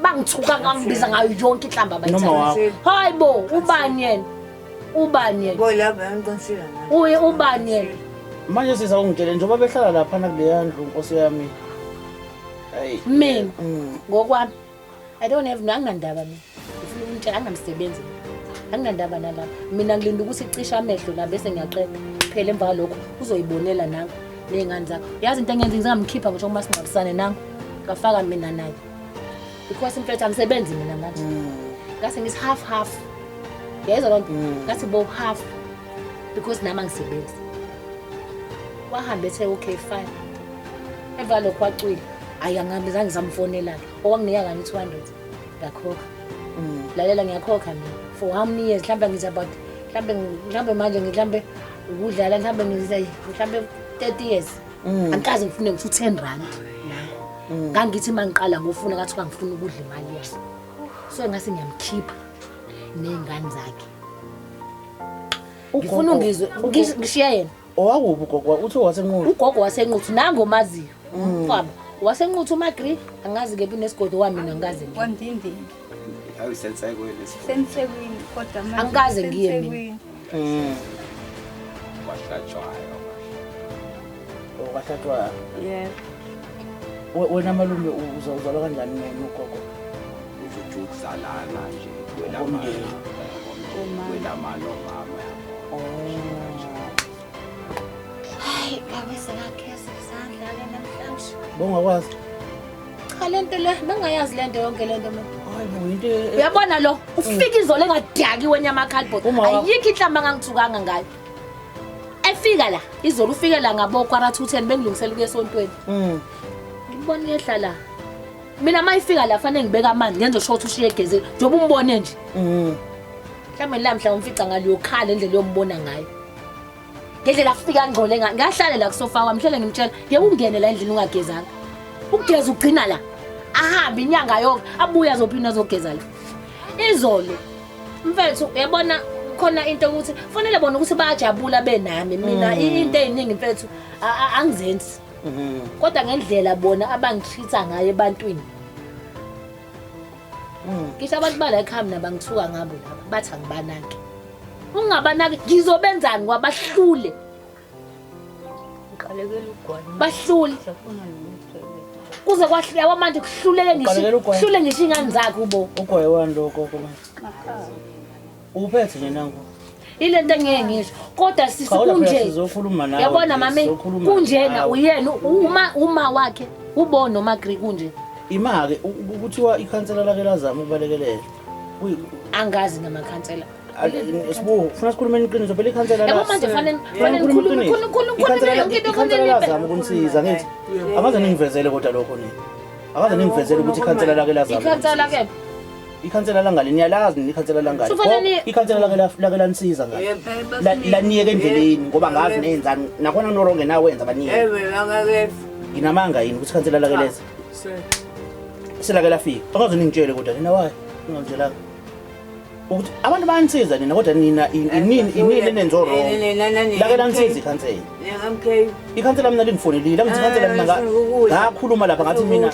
Bangithuka ngangibiza ngayo yonke inhlamba abayithatha. Hayibo ubani yena? Ubani yena? Boy lapha ngiqinisile manje. Uye ubani yena? Manje sisa ungitshele njengoba behlala lapha nakuleya ndlu Nkosi yami. Hayi. Mina ngokwami I don't have anginandaba mina. Ngifuna ukumtshela angamsebenzi. Anginandaba nalapha. Mina ngilinda ukuthi icishe amehlo la bese ngiyaqeda. Phela emva kwalokho uzoyibonela nangu ney'ngane zakho. Yazi into engenza ngizingamkhipha ngisho uma singcwabisane nangu. Ngafaka mina naye. Because mfethu angisebenzi mina manje. Ngase ngithi half half. Yayizwa loo nto? Ngathi bo half because nami angisebenzi. Wahamba ethe okay fine. Emva lokho wacwila. Ayi angizange ngisamfonela-ke. Owanginika kanye 200. Ngakhokha. Lalela ngiyakhokha mina. For how many years? Mhlambe ngithi about mhlambe manje mhlambe ukudlala mhlambe ngithi mhlambe 30 years. Angikaze ngifune ngisho 10 rand. Ngangithi mangiqala ngofuna ngathi ngifuna ukudla imali yakhe. So ngase ngiyamkhipha nezingane zakhe. Ngifuna ungizwe ngishiya yena. Owakuphi ugogo? Uthi waseNquthu. Ugogo waseNquthu nangomaziyo. Mfana waseNquthu uMagri angazi kephi nesigodi wami mina angikaze ngiye. Kwandindini. Ayisensekwini. Sensekwini kodwa manje angikaze ngiye mina. Kwahlatshwayo. Okwahlatshwayo. Yebo. Wena malume uzalwa kanjani nogogo? Uzothi ukuzalana nje kwelamano mama. Hayi, ngabe sekakhesa isandla ke namhlanje. Bongakwazi. Cha lento le bengayazi lento yonke lento mina. Hayi bo into uyabona lo ufika izolo engadakiwe enyama cardboard. Ayikho inhlamba ngangithukanga ngayo. Efika la izolo ufike la ngabo 9:45 bengilungisela ukuya esontweni. Ngibona uyehla la. Mina mayifika la fanele ngibeka amanzi ngenze sure ukuthi ushiye egezini njengoba umbone nje. Mhlawumbe la mhla umfica ngalo uyokhala indlela yombona ngayo. Ngendlela afika angcole ngayo. Ngahlale la kusofa wami, ngihlele ngimtshela, ngeke ungene la endlini ungagezanga. Ukugeza ugcina la. Ahambe inyanga yonke, abuye azophinda azogeza la. Izolo mfethu uyabona khona into ukuthi fanele bona ukuthi bayajabula benami mina into eziningi mfethu angizenzi. Kodwa ngendlela bona abangitreat ngayo ebantwini. Ngisho abantu bala ekhaya mina bangithuka ngabo laba bathi angibanaki. Ungabanaki ngizobenzani ngoba bahlule. Ngiqalekela ugwayi. Bahlule. Kuze kwahluleka yabo manje kuhluleke ngisho Uqalekela ugwayi? kuhlule ngisho ingane zakhe ubo. Ugwayi wani lo gogo manje? Uphethe nje nangu. Ile nto engeke ngisho kodwa sisi Cha, kodwa phela kunje. sizokhuluma nawe. Yabona mami sizokhuluma kunjena nawe. uyena uma wakhe ubo noma Greek kunje. Ima-ke kuthiwa ikhansela lake lazama ukubalekelela. Angazi ngamakhansela. Sibu, funa sikhulumeni iqiniso phela ikhansela Yabo manje fanele fanele nikhulume nikhulume khulume khulume yonke into ikhansela fanele lazama ukunisiza ngithi. Akaze ningivezele kodwa lokho nina. Akaze ningivezele ukuthi ikhansela lake lazama. Ikhansela ke Ikhansela langale niyalazi nina ikhansela langale. So fanele Ikhansela lake lanisiza ngale. Laniyeka endleleni ngoba ngazi nenzani nakhona noronge nawe wenza baningi. Yebo, ngakake. Nginamanga yini ukuthi ikhansela lake leza? Selake lafika. Akaze ningitshele kodwa nina wayi ningangitshelanga. Ukuthi abantu bayanisiza nina kodwa nina inini inini nenzo wrong. Lake lanisiza ikhansela. MK. Ikhansela mina lingifonelile, angithi ikhansela mina ngakhuluma lapha ngathi mina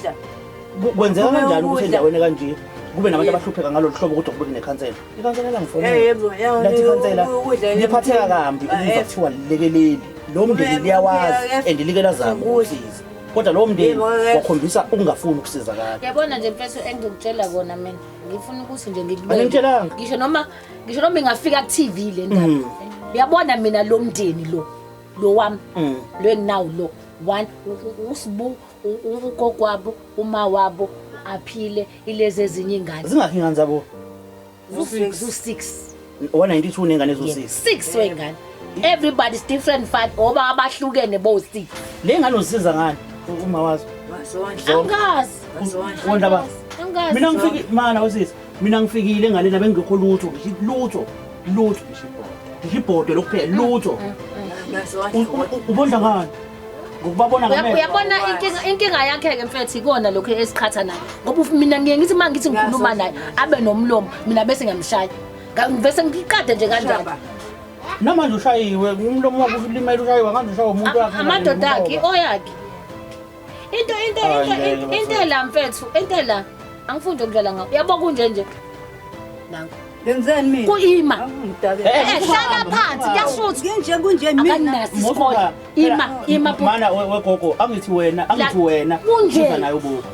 kwenzeka kanjani ukuthi endaweni kanje kube nabantu abahlupheka ngalolu hlobo kodwa kube kunekhansela. Ikhansela langifonela. Yebo, Lathi ikhansela liphatheka kambi ukuzwa kuthiwa lilekeleli. Lo mndeni liyawazi and like lazama ukusiza. Kodwa lo mndeni wakhombisa ukungafuni ukusizakala. Yabona nje mfethu engizokutshela kona mina. Ngifuna ukuthi nje ngikubeke. Aningitshelanga. Ngisho noma ingafika ku TV le ndaba. Uyabona mina lo mndeni lo wami. Lo enginawo lo one usibu ugogo wabo uma wabo aphile ilezi ezinye ingane. Zingakhi ingane zabo? Zu6. 192 nengane ezu6. 6 wengane. Everybody's different fight ngoba abahlukene bo 6. Le ngane uzisiza ngani uma wazo? Angazi. Wondla ba. Angazi. Mina ngifiki mana wesisi. Mina ngifikile ngalena bengekho lutho, lutho, lutho. Ngisho ibhodo lokuphela lutho. Ubondla ngani? Ngokubabona ngamehlo. Uyabona inkinga yakhe ke mfethu ikona lokho esiqhatha naye. Ngoba mina ngiye ngithi mangithi ngikhuluma naye abe nomlomo mina bese ngiyamshaya. Ngivese ngiqade nje kanjalo. Namanje ushayiwe umlomo wakho ulimele ushayiwe nganje ushayiwe umuntu wakhe. Amadoda akhe oyakhe. Into la mfethu, into la angifundi ukudlala ngawo. Uyabo kunje nje. Nangu. Ngenzeni mina? Kuima. Hlala phansi kuyasutha. Nginje kunje mina. Akanasi isikole. Ima mana wegogo angithi wena uphuza naye ubuka.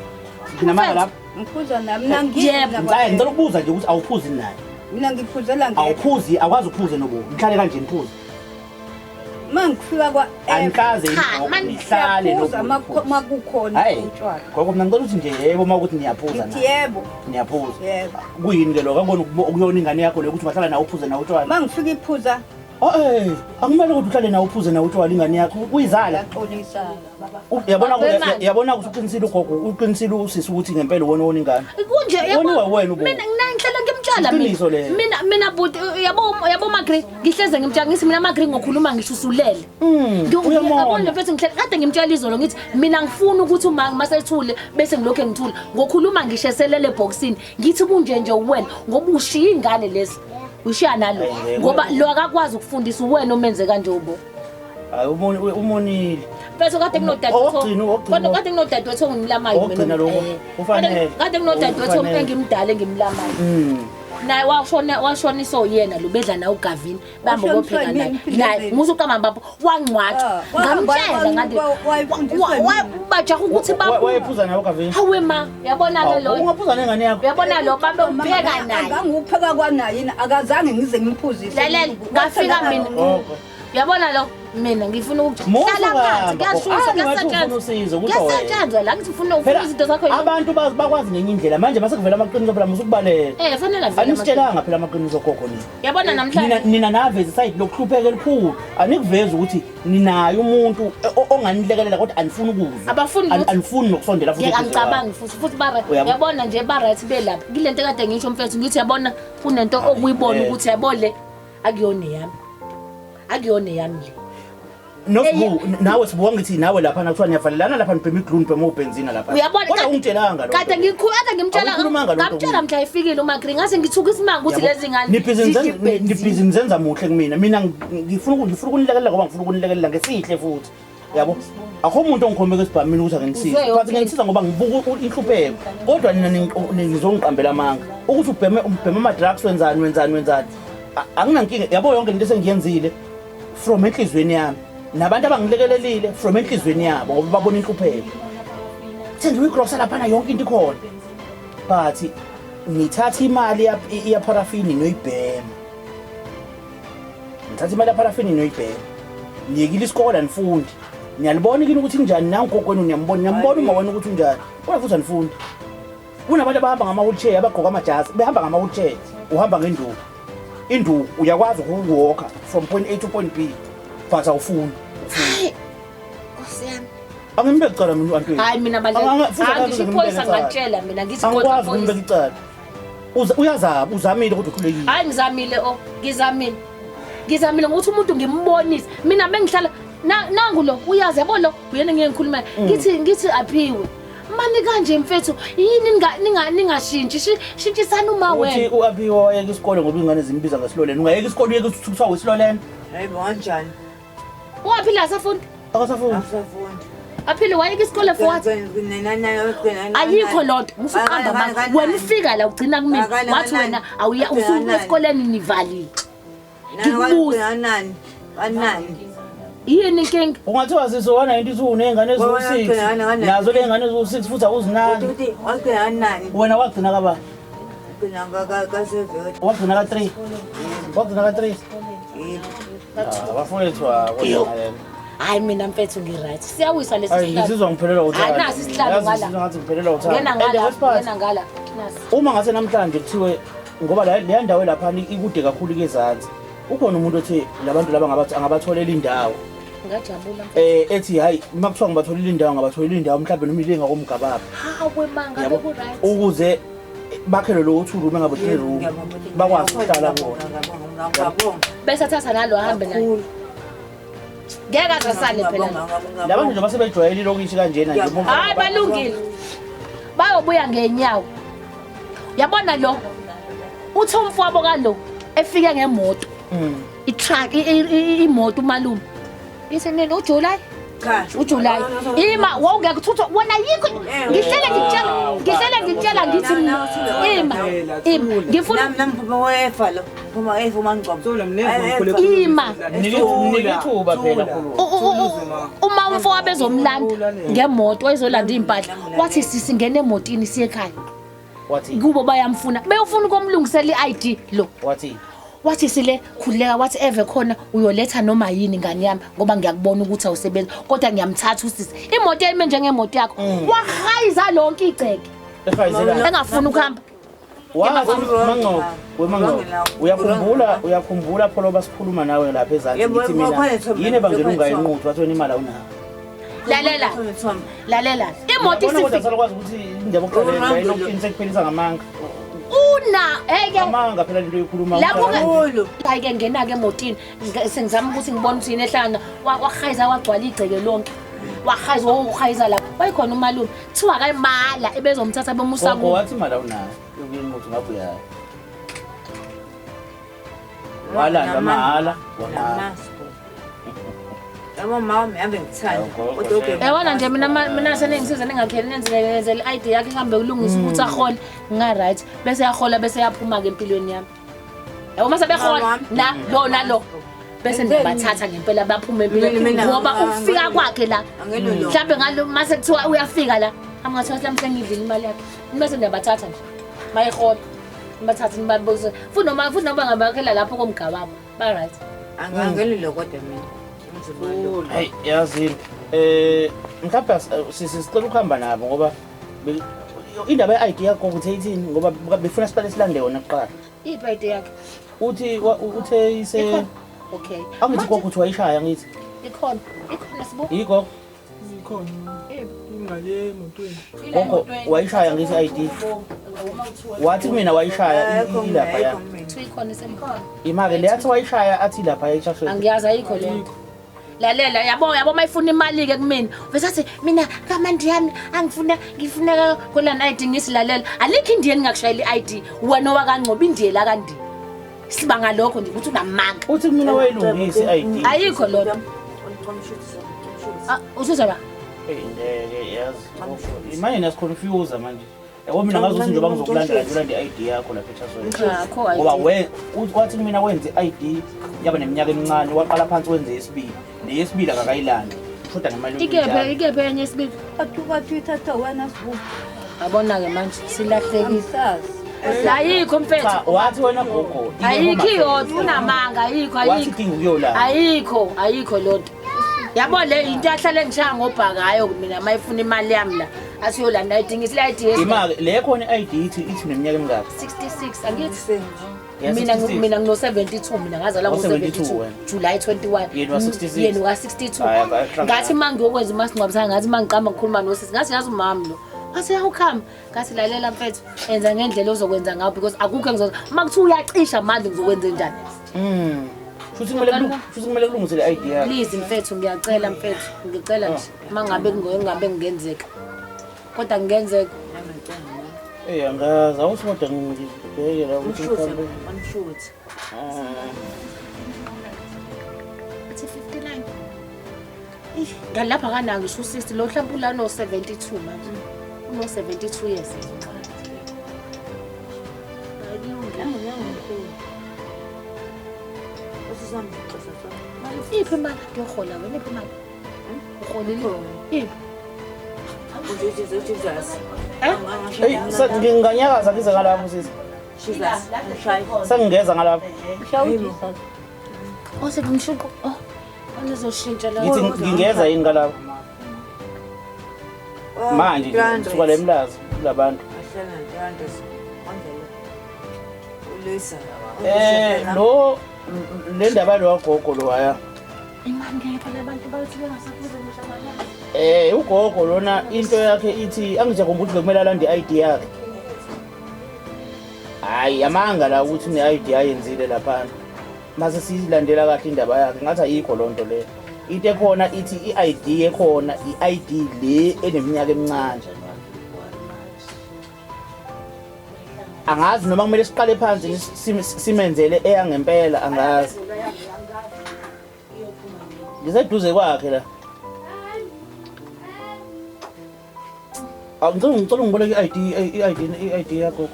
Nginamanga lapha. Ngiphuza nami mina ngiyena. Hayi ngicela ukubuza nje ukuthi awuphuzi naye. Mina ngiphuzela ngeke. Awuphuzi, akwazi ukuphuza nobuka. Ngihlale kanje niphuze. Mangifika kwa anikaze nihlale nokuza makukhona utshwala. Gogo mina ngicela ukuthi nje yebo uma ukuthi niyaphuza na. Yebo. Niyaphuza. Yebo. Kuyini ke lokho akubona ukuyona ingane yakho le ukuthi ungahlala nawe uphuze nawe utshwala. Mangifika iphuza. Oh akumele ukuthi uhlale nawe uphuze nawe utshwala ingane yakho kuyizala. Uyaxolisa baba. Yabona ukuthi uqinisile ugogo, uqinisile usisi ukuthi ngempela wona wona ingane. Kunje yebo. Mina ngihlala ngimtshela mina. Mina bhuti yabo Magri ngihleze ngimtshela ngithi mina Magri ngokhuluma ngisho usulele. Uyabona mfethu ngihlele kade ngimtshela izolo ngithi mina ngifuna ukuthi uma masethule bese ngilokho ngithula ngokhuluma ngisho eselele eboxini ngithi kunje nje wena ngoba ushiya ingane lezi. Ushiya nalo ngoba lo akakwazi ukufundisa wena omenze kanje ubo. Hayi umonile. Mfethu kade kunodadewethu. Kade kunodadewethu ongimlamayo mina. Ufanele. Kade kunodadewethu engimdala engimlamayo. Naye washona yena lo bedla naye uGavin bamba kopheka naye. Naye musu qamba baba wangcwathwa. Ngamtshela ngathi bajaha ukuthi baba wayephuza naye uGavin. Hawe ma uyabona ke lo. Ungaphuza nengane yakho. Uyabona lo babe upheka naye. Ngangupheka kwanaye yini akazange ngize ngimphuzise. Lalela ngafika mina. Uyabona lo mina ngifuna ukuthi hlala phansi kuyashusha kuyasetshenzwa la ngithi ufuna ufuna izinto zakho abantu bakwazi ngenye indlela manje mase kuvela amaqiniso phela musukubaleka fanele vele anisitshelanga phela amaqiniso gogo nina yabona namhlanje nina naveza isayidi lokuhlupheka elikhulu anikuvezi ukuthi ninayo umuntu onganilekelela kodwa anifuni ukuzwa abafuni anifuni nokusondela futhi angicabangi futhi bara yabona nje ba right belapha kulento kade ngisho mfethu ngithi yabona kunento okuyibona ukuthi yabo le akuyona yami akuyona yami le. Nosibu nawe sibuka ngithi nawe lapha kuthiwa niyavalelana lapha nibhema iglue nibhema ubenzina lapha. Uyabona Kodwa ungitshelanga lo. Kade ngikhuluma ngimtshela Awukhulumanga loo nto ngamtshela mhla ifikile uMagri ngase ngithuka isimanga ukuthi lezi ngane Nibhizi zidla nizenza ibhenzini. nibhizi nizenza muhle kumina. Mina ngifuna ngifuna ukunilekelela ngoba ngifuna ukunilekelela ngesihle futhi. Yabo? Akho umuntu ongikhombeka esibhamini ukuthi akenisize. Uzwe yonke But nginisiza ngoba ngibuka inhlupheko. Kodwa nina nizongiqambela amanga. Ukuthi ubheme ubheme ama drugs wenzani wenzani wenzani. Anginankinga yabo yonke lento esengiyenzile from enhlizweni yami. Nabantu abangilekelelile from enhlizweni yabo ngoba babona inhlupheko. Thengiwe igrosa laphana yonke into ikhona. But ngithatha imali ya parafini noyibhema. Ngithatha imali ya parafini noyibhema. Niyekile isikole anifundi. Niyalibona kini ukuthi njani nangogogo wenu niyambona niyambona uma wena ukuthi unjani. Kodwa futhi anifundi. Kunabantu abahamba ngama wheelchair abagqoka amajazi behamba ngama wheelchair uhamba ngenduku. Induku uyakwazi ukuwalka from point A to point B but awufuni. Hayi. Nkosi yami. Angimbeki icala mina u-Antweni. Hayi mina bandla. Futhi Hayi angeke ngisho ngimbeke iphoyisa icala. ngatshela mina ngithi kodwa Angikwazi ukumbeka phoyisa. icala. Uyazama uzamile kodwa uhlulekile. Hayi ngizamile oh ngizamile. Ngizamile ngokuthi umuntu ngimbonise. Mina bengihlala nangu lo uyazi yabo lo uyena ngeke ngikhulume ngithi aphiwe. Mani kanje mfethu yini ningashintshi shintshisana uma Uthi wena. u-Aphiwe wayeka isikole ngoba ingane zimbiza ngesiloleni. Ungayeka isikole uyeke ukuthi kuthiwa wesiloleni. Hayi bo kanjani? Uwaphila asafundi? Akasafundi. Akasafundi. Aphile wayeka isikole for what? Ayikho lonto musuqamba manga. Wena ufika la ugcina kumina wathi wena awuya usuku esikoleni nivalile. Ngikubuza. Yini inkinga? Ungathiwa siso 192 nezingane eziwu-6. Nazo le ngane eziwu-6 futhi awuzinaki. Wena wagcina kabani? Wagcina ka-3. Wagcina ka-3. Bafowethu akho. Hayi mina mfethu ngi-right. Siyawisa lesi Hayi sihlalo. ngizizwa ngiphelelwa uthando. Hayi nasi isihlalo Yazi ngala. ngizizwa ngathi ngiphelelwa uthando. Ngena And ngala, wesiphathi, ngena ngala. Nasi. Uma ngase namhlanje kuthiwe ngoba leya ndawo lapha ikude kakhulu kezansi. Ukhona umuntu othi labantu laba angabatholela indawo. Ngajabula mfethu. Ethi hayi uma kuthiwa ngibatholela indawo ngabatholela indawo mhlawumbe noma ilenga komgababa. Hawe manga Yabo? beku right. Ukuze bakhelwe lo 2 room engabe 3 room bakwazi ukuhlala kuwona. Bese athatha nalo ahambe naye. Ngeke azasale phela. Labantu nje basebejwayele ilokishi kanjena nje. Hayi balungile. Bayobuya ngenyawo. Yabona lo uthi umfowabo kalo efike ngemoto. I-truck imoto umalume. Ithi nini uJuly? uJuly. Ima wawungeke uthuthe wena yikho ngihlele ngikutshela ngithi ima ima ngifuna nami ngiphuma wefa lo ngiphuma efa uma ngigcoba. Ima. Nilithuba phela khulu. Uma umfowabo ezomlanda ngemoto ezolanda impahla wathi sisi ngene emotini siye ekhaya. Wathi Kubo bayamfuna beyofuna ukumlungisela i-ID lo. Wathi Wathi sile khuleka wathi eve khona uyoletha noma yini ngani yami ngoba ngiyakubona ukuthi awusebenzi kodwa ngiyamthatha usisi. Imoto eme njengemoto yakho. Wahayiza lonke igceke. Ehayizela. Engafuni ukuhamba. Wathi Mangcobo, weMangcobo. Uyakhumbula pholo basikhuluma nawe lapha ezansi ngithi mina yini ebangela ungayinquthu wathi wena imali awunayo. Lalela. Lalela. Imoto Uyabona kodwa isifike. salokwazi ukuthi indaba yokuqala elokishini sekuphelisa ngamanga. Una eke Amanga phela lento oyikhuluma. Lapho ke hayi ke ngena ke emotini sengizama ukuthi ngibone ukuthi yini ehlangana wahayiza wagcwala igceke lonke. Wahayiza wokuhayiza lapha. Wayikhona umalume. Kuthiwa akayimala ebezomthatha bemusa Gogo kubo. wathi imali awunayo. Yokuyinquthu ngapho uyayo. Walanda mahhala wanqaba. Yabo mama ave ngithanda. Kodwa Yabona nje mina senengisiza ningakheli nenzele i-ID yakhe ihambe kulungisa ukuthi ahole nga right bese yahola bese yaphuma ke empilweni yami. Yabo mase behola na lo nalo bese nibathatha ngempela baphume empilweni ngoba ukufika kwakhe la mhlambe ngalo mase kuthiwa uyafika la angathiwa mhlambe sengidlile imali yakhe bese niyabathatha nje mayihola nibathathe nibabuze futhi noma ngabakhela lapho komgababo ba right. Angangelilo kodwa mina. Hey yazi mhlawumbe sisicela ukuhamba nabo ngoba indaba ye-ID yakho ukuthi ithini ngoba befuna siqale silande yona kuqala. Iphi ID yakhe? Uthi uthe ise Okay. Angithi gogo uthi wayishaya ngithi. Ikhona. Ikhona sibu. Igogo. Ikhona. Ingale emotweni. Gogo wayishaya ngithi ID. Wathi mina wayishaya ilapha ya. Ikhona isemkhona. Imake le yathi wayishaya athi lapha ayishashwe. Angiyazi ayikho le. Lalela yabo yabo mayifuna imali ke kumina. Bese athi mina kaMandiyani angifuna ngifuna kolana ID ngisilalela. Alikho indiye engingakushayela i-ID. Wena owakaNgcobo indiye la kaNdiya. Sibanga lokho nje ukuthi unamanga. Uthi kumina wayilungisa i-ID. Ayikho lona. Ah, usuza ba? Hey ngeke yazi. Manje nasiconfuse manje. Yabo mina ngazi ukuthi njengoba ngizokulandela ngilande i-ID yakho lapha eThasweni. Cha, akho ID. Ngoba we wathi kumina wenze i-ID yaba neminyaka emincane waqala phansi wenze yesibili. Neyesibili akakayilandi. Ushoda ngemali Ikephe ikephe enye esibili. Athu ithatha wena sibu. Abona ke manje silahlekile. Angisazi. Ayikho mfethu. Cha, wathi wena gogo. Ayikho iyodwa unamanga ayikho Wathi ayikho. idinga ukuyolanda. Ayikho ayikho lonto. Yabo le into ahlale ngishaya ngobhaka hayo mina mayifuna imali yami la. Athi uyolanda ID ngisile ID yesi. Imali le khona i-ID ithi neminyaka emingaki? 66 angithi. Yeah, Mina 66. mina ngino 72 mina ngazalwa ngo Ngo-72 72 wena. July 21. Yena wa-66. Yena wa 62. Hhayi, akahlangana. Ngathi mangiyokwenza umasingcwabisane ngathi mangiqamba ngikhuluma nosisi ngathi yazi umama lo. Wathi how come? Ngathi lalela mfethu enza ngendlela ozokwenza ngayo because akukho engizoza. Uma kuthiwa uyacisha manje ngizokwenza njani? Futhi kumele kulungise le ID yakho. Please mfethu ngiyacela mfethu ngicela nje mangabe kungabe kungenzeka. Kodwa kungenzeka. Eh angazi awuthi kodwa ngibheke la ukuthi mhlawumbe. Amshuthi. Athi 59. Eh ngalapha kananga ngisho u60 lo mhlawumbe ula no 72 manje. Uno 72 years. Iphi imali kuyohola wena iphi imali? Uholile? Iphi? Hey, nginganyakaza ngize ngalapho sisi. Sengingeza ngalapho. Oh sekungishuqu. Oh. Ngizoshintsha la. Ngithi ngingeza yini ngalapho? Manje nje suka le Mlazi kulabantu. Lo le ndaba lo gogo lo haya. Imali ngeke labantu bayothi bengasaphuza ngisho amalanga. Ugogo lona into yakhe ithi angijakumbuthi ukuthi bekumele alande i-ID yakhe. Hayi amanga la ukuthi une-ID ayenzile lapha. Mase silandela kahle indaba yakhe ngathi ayikho lonto le. Into ekhona ithi i-ID ekhona i-ID le eneminyaka emincane. Angazi noma kumele siqale phansi simenzele eyangempela angazi. Ngiseduze kwakhe la. Ngicela ungiboleke i-ID yakho.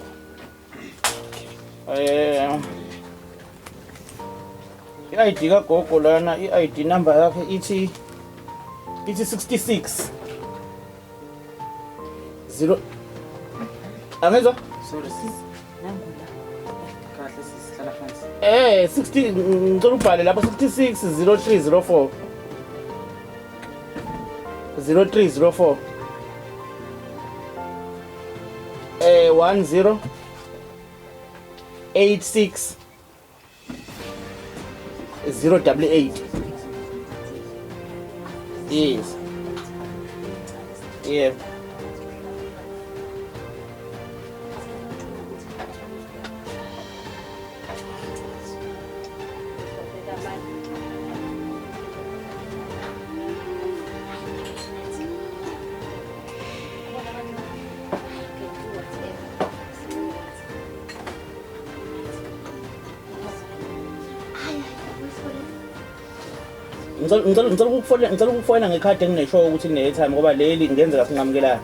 I-ID kagogo lana i-ID number yakhe ithi 66 0. Angizwa? Sorry sis. Nangula. Kahle sis hlala phansi. 60 ngicela ubhale lapho 66 0304. 0304. 10 86 088. Yes. Yeah. Ngicela ukufonela ngekhadi engineshow ukuthi ine-airtime ngoba leli ngenzeka sinqamukelana.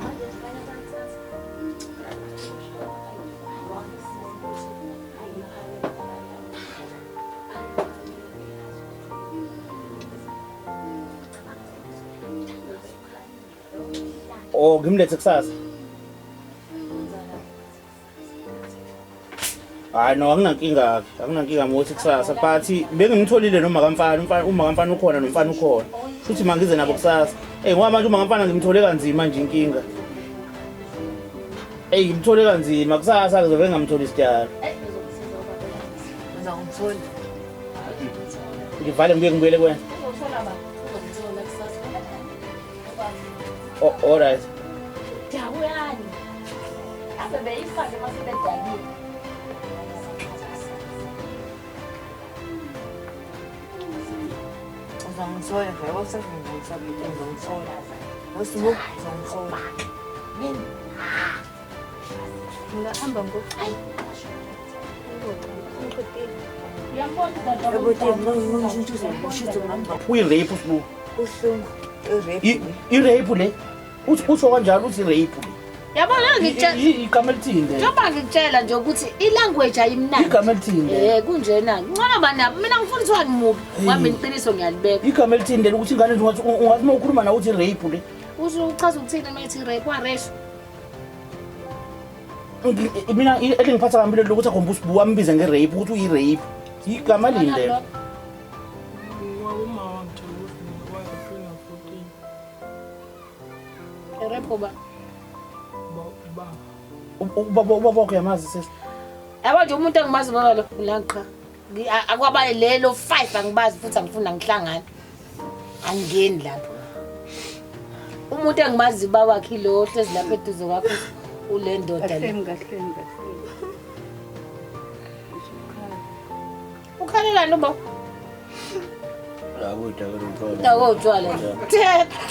Oh, ngimlethe kusasa. Hayi no anginankinga ke, anginankinga ngokuthi kusasa but bengimtholile noma kamfana, umfana uma kamfana ukhona nomfana ukhona. Futhi mangize nabo kusasa. Ngoba manje uma kamfana ngimthole kanzima nje inkinga. Ngimthole kanzima kusasa ngizobe ngingamtholi isidalo. Ngizongithola. Ngivale ngibuye ngibuyele kuwena. Oh, all right. Dawuyani. Ase beyifake mase bedaliwe. Uzongithola vele wasengizongithola uzongithola. Wasibu uzongithola. Mina ngahamba ngoku. Uyi-rape uSibu. Ubuhlungu. I-rape. I-rape le. Usho kanjalo uthi i-rape le. Yabona ngikutshela igama elithini le? Njengoba ngikutshela nje ukuthi i-language ayimnandi. Igama elithini le? Kunjena. Ngcono bani mina ngifuna ukuthi wangimubi. Ngoba mina iqiniso ngiyalibeka. Igama elithini le ukuthi ingane nje ungathi uma ukhuluma nawe uthi i-rape le. Usho uchaza ukuthini uma ethi rape waresho. Mina elingiphatha kabi lelo ukuthi akhomba uSibu wambiza nge-rape ukuthi uyi-rape. Igama lini lelo? Uma wangithola ukuthi mina 14. I-rape uba? Ubaba wakho uyamazi sisi? Yabo nje umuntu engimazi baba lo la qha. Akwaba lelo 5 angibazi futhi angifuni ngihlangane. Angingeni lapho. Umuntu engimazi baba wakhe lo hlezi lapha eduze kwakho ule ndoda le. Kahle. Ukhalelani uba? Akudakwe utshwala.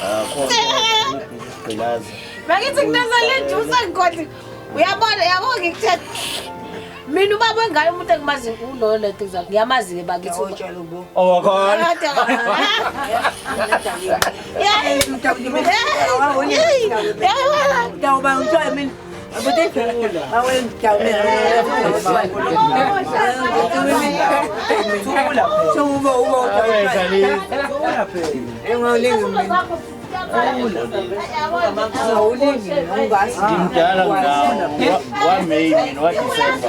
Akho. Isigqilaza. Bakithi kunezale juice angigodli. Uyabona yabo ngikuthe mina ubaba wengane umuntu engimazi ulo lethu zakhe ngiyamazi ke bakithi. Oh khona. Ngimdala kunawe waMay mina waDisemba.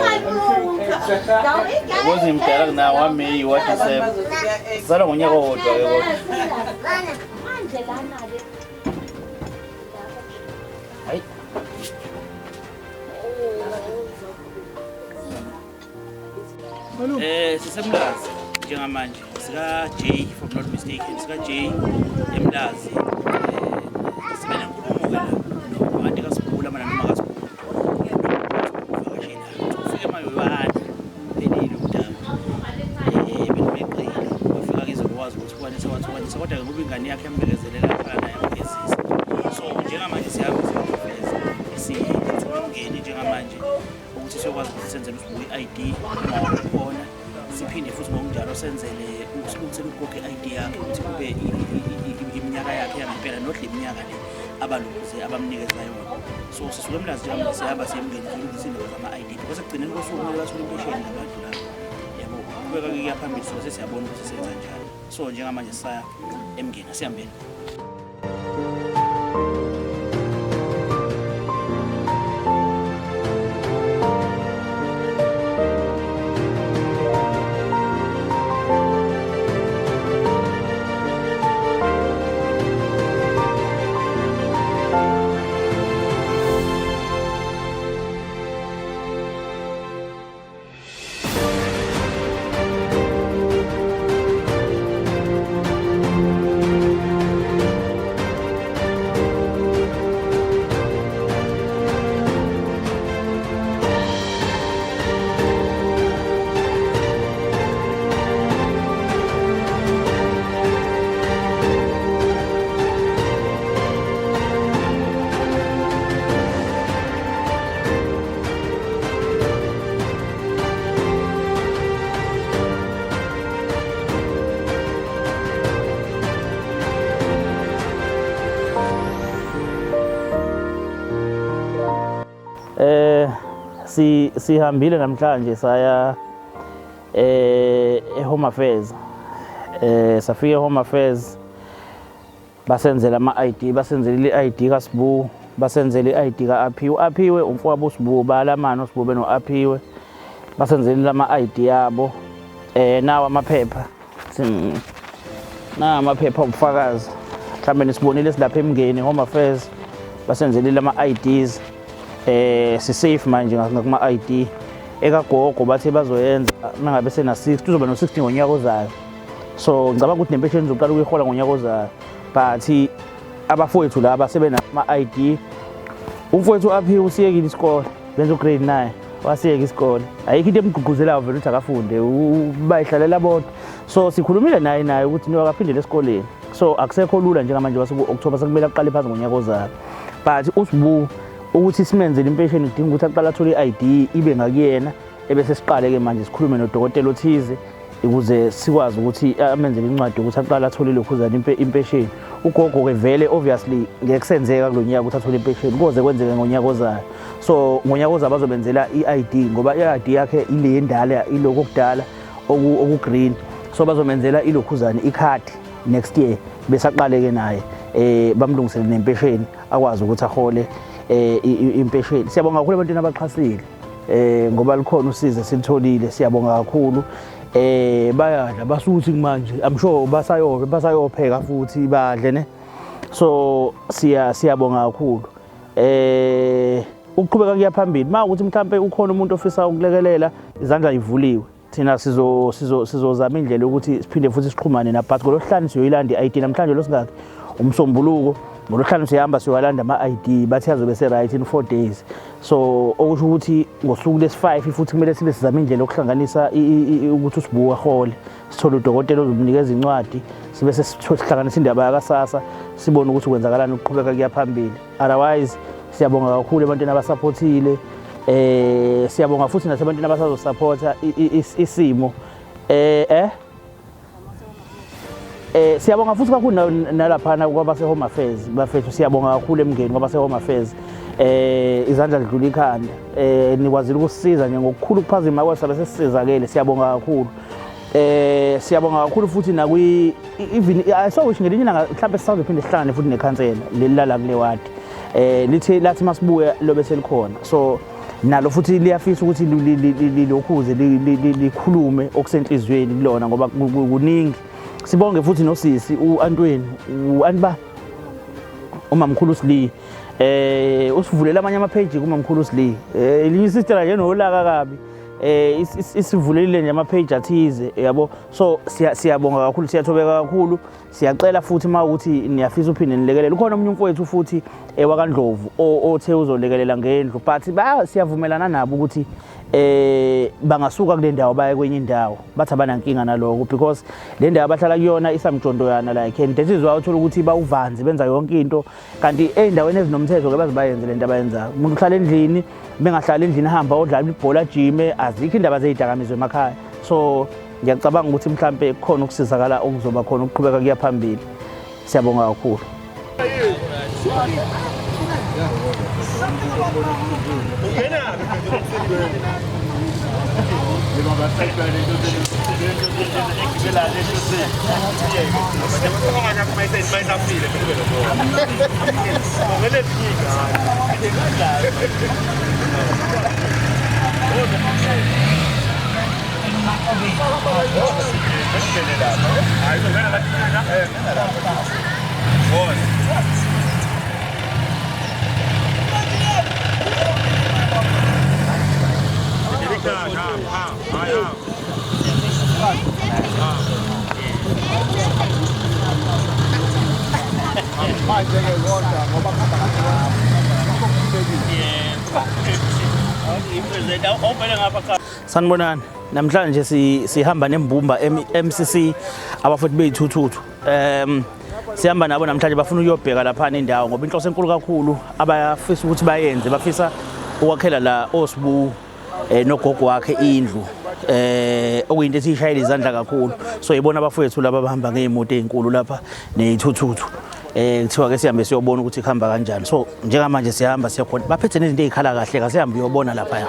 Yabo ngimdala kunawe waMay waDisemba. Sala ngonyaka owodwa ke kodwa. Manje lana ke. Hayi. Sisemlazi njengamanje sika J if I'm not mistaken sika J eMlazi. Sibe nenkulumo ke la no-anti kaSibu mana noma kaSibu uvakashela ufike mayoyana phelile udaba bemeqile wafika kizokwazi ukuthi ukwanisa wathi kodwa ke ngoba ingane yakhe yambekezelela phana naye yamgezisa. So njengamanje siyahamba siyofeza siyimngeni njengamanje ukuthi siyokwazi ukuthi senzele uSibu i-ID khona siphinde futhi ngokunjalo senzele usilungisele ugogo i-ID yakhe ukuthi kube iminyaka yakhe yangempela not le minyaka le abaluze abamnikeza yona. So sisuke eMlazi njengamanje sihamba siyemngeni silungisa indaba zama-ID because ekugcineni kosuku kumele bathole impesheni labantu laba. Yabo kubeka kuya phambili so sesiyabona ukuthi senza njani. So njengamanje sisaya emngeni asihambeni. Sihambile namhlanje saya e-Home Affairs. Safika e-Home Affairs basenzela ama-ID, basenzela i-ID kaSibu, basenzela i-ID ka-Aphiwe. Aphiwe umfowabo uSibu, balamana uSibu beno-Aphiwe. Basenzela ama-ID yabo. Nawa amaphepha. Nawa amaphepha obufakazi. Mhlawumbe nisibonile silapha eMngeni Home Affairs basenzela ama-IDs. Si-safe manje ngakuma-ID. Ekagogo bathe bazoyenza mangabe sena 60 uzoba no 60 ngonyaka ozayo. So ngicabanga ukuthi nempesheni izoqala ukuyihola ngonyaka ozayo. But abafowethu laba sebenama-ID. Umfowethu Aphiwe usiyekile isikole, benza u-grade 9. Wasiyeka isikole. Ayikho into emgqugquzelayo vele ukuthi akafunde, bayihlalela bodwa. So sikhulumile naye naye ukuthi no akaphindele esikoleni. So akusekho lula njengamanje wase-October sekumele aqale phansi ngonyaka ozayo. But uSibu ukuthi simenzele impesheni kudinga ukuthi aqale athole i-ID ibe ngakuyena ebese siqale-ke manje sikhulume nodokotela othize ukuze sikwazi ukuthi amenzele incwadi yokuthi aqale athole lokhuzana impesheni. Ugogo-ke vele obviously ngeke kusenzeka kulo nyaka ukuthi athole impesheni, koze kwenzeke ngonyaka ozayo. So ngonyaka ozayo bazobenzela i-ID ngoba i-ID yakhe ile endala ilokhu okudala oku-green. So bazomenzela ilokhuzana ikhadi next year bese aqale-ke naye bamlungisele nempesheni akwazi ukuthi ahole impesheni. Siyabonga kakhulu ebantwini abaxhasile ngoba likhona usizo silitholile, siyabonga kakhulu. Bayadla basuthi manje, I'm sure basayopheka futhi badle ne. So siyabonga kakhulu. Ukuqhubeka kuya phambili uma ukuthi mhlambe ukhona umuntu ofisa ukulekelela, izandla ivuliwe. Thina sizozama indlela yokuthi siphinde futhi sixhumane nabaphathi. Ngolwesihlanu siyoyilanda i-ID, namhlanje losingaki umsombuluko, ngolwesihlanu siyahamba siyowalanda ama-ID, bathi azobe se-right in 4 days. So okusho ukuthi ngosuku lesi-5 futhi kumele sibe sizama indlela yokuhlanganisa ukuthi uSibu ahole, sithole udokotela ozomnikeza incwadi, sibe sesihlanganisa indaba yakasasa, sibone ukuthi kwenzakalani ukuqhubeka kuya phambili. Otherwise siyabonga kakhulu ebantwini abasaphothile. Siyabonga futhi nasebantwini abasazosupporta isimo. Siyabonga futhi kakhulu nalaphana kwabase Home Affairs bafethu, siyabonga kakhulu emngeni kwabase Home Affairs. Izandla zidlula ikhanda. Nikwazile ukusisiza nje ngokukhulu ukuphazima kwaso sabe sesisizakele, siyabonga kakhulu. Siyabonga kakhulu futhi nakwi even I saw wish ngelinye ilanga mhlawumbe sisazophinde sihlangane futhi nekhansela leli lala kule ward. Lithe lathi masibuya lobe selikhona. So nalo futhi liyafisa ukuthi lilokhuze likhulume okusenhliziyweni kulona ngoba kuningi. Sibonge futhi nosisi uAntweni, uAntba umamkhulu Sli. Usivulela amanye ama page kumamkhulu Sli. Elinye sister nje nolaka kabi. Isivulelile nje ama page athize yabo. So siyabonga kakhulu, siyathobeka kakhulu. Siyacela futhi uma ukuthi niyafisa uphinde nilekelele. Ukhona omunye umfowethu futhi wakaNdlovu othe uzolekelela ngendlu, but siyavumelana nabo ukuthi bangasuka kule ndawo baye kwenye indawo, bathi abanankinga naloko because le ndawo abahlala kuyona isamjondoyana like, and that is why uthola ukuthi bawuvanzi benza yonke into, kanti ey'ndaweni ezinomthetho ke baze bayenze lento abayenzayo. Umuntu uhlala endlini, bengahlali endlini ahamba odlala ibhola ajime, azikho indaba zeyidakamizwa emakhaya. So ngiyacabanga ukuthi mhlampe kukhona ukusizakala okuzoba khona ukuqhubeka kuya phambili. Siyabonga kakhulu. Sanibonani. Namhlanje sihamba nembumba MCC abafuthi beyithuthuthu. Sihamba nabo namhlanje, bafuna ukuyobheka lapha indawo ngoba inhloso enkulu kakhulu abayafisa ukuthi bayenze, bafisa ukwakhela la oSibu nogogo wakhe indlu, okuyinto esiyishayela izandla kakhulu. So ibona abafowethu laba abahamba ngey'moto ey'nkulu lapha ney'thuthuthu. Kuthiwa ke sihambe siyobona ukuthi kuhamba kanjani. So njengamanje siyahamba siyakhona, baphethe nezinto ey'khala kahle, kasihambe uyobona laphaya.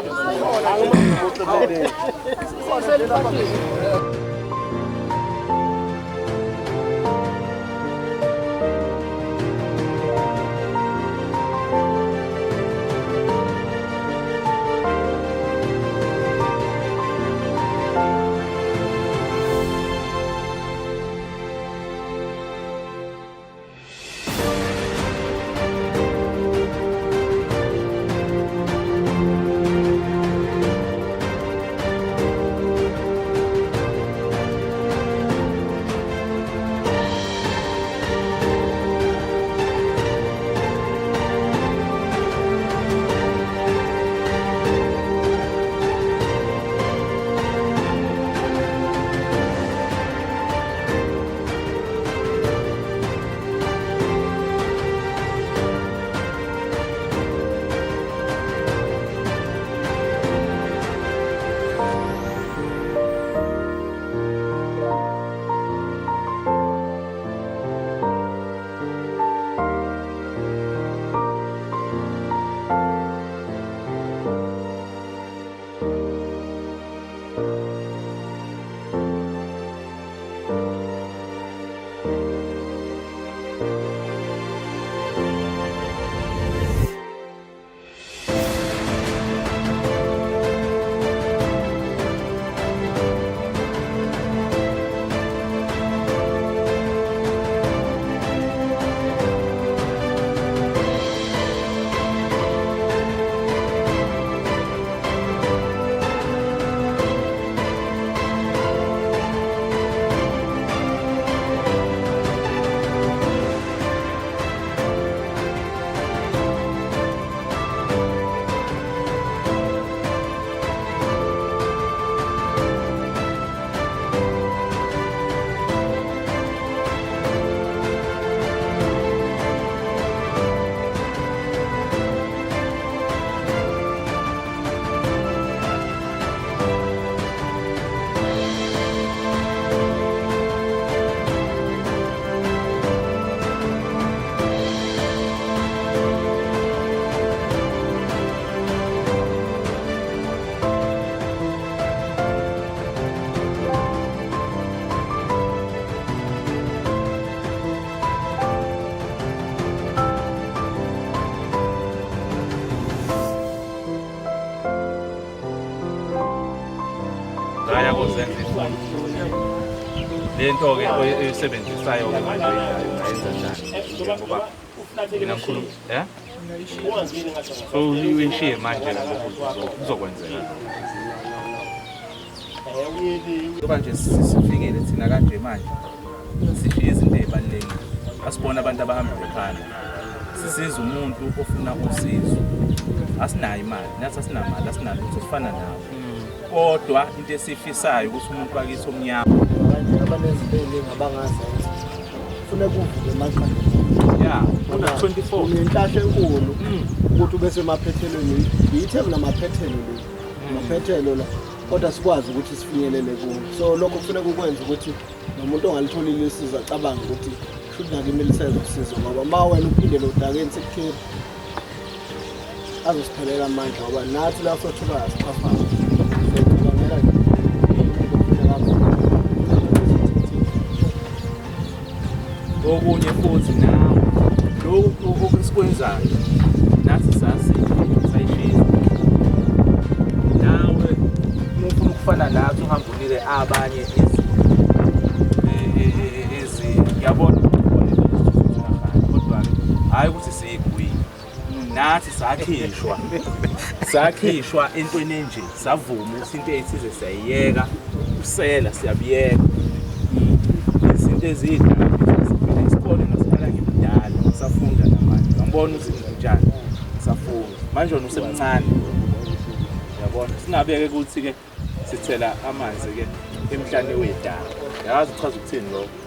Le nto-ke oyisebenzisayo-ke manje oyidlayo ungayenza njani? Ngoba mina ngikhuluma so uyishiye manje kuzokwenzeka ngoba nje sifikile thina kanje manje sishiye izinto ey'balulekile asibona abantu abahamba bekhala sisiza umuntu ofuna usizo asinayo imali nathi asinamali asinalutho sifana nawe kodwa into esiyifisayo ukuthi umuntu wakithi omnyama abanezinto ey'ningi abangazenza funeka uvuke emaqandeni ya una 24 unenhlahla enkulu ukuthi ube semaphethelweni yithe mina maphethelo le maphethelo la kodwa sikwazi ukuthi sifinyelele kuwo so lokho kufuneka ukwenza ukuthi nomuntu ongalitholile usizo acabange ukuthi shuthi nakimi liseza usizo ngoba ma wena uphindele udakeni sekuthile azosiphelela amandla ngoba nathi la sothuka asiqafana siyacabangela nje okunye futhi nawe lokhu okusikwenzayo nathi sayishiya nawe uma ufuna ukufana nathi uhambe unike abanye ngiyabona kodwa hhayi ukuthi siyigwile nathi sakhishwa sakhishwa entweni enje savuma ukuthi into ethize siyayiyeka usela siyabuyeka izinto ezidala isikole ngasiqala ngimdala ngisafunda namanje ngibona ukuthi nginjani ngisafunda manje wena usemncane uyabona singabeke ukuthi-ke sithela amanzi-ke emhlane wedala yazi uchaza ukuthini lokho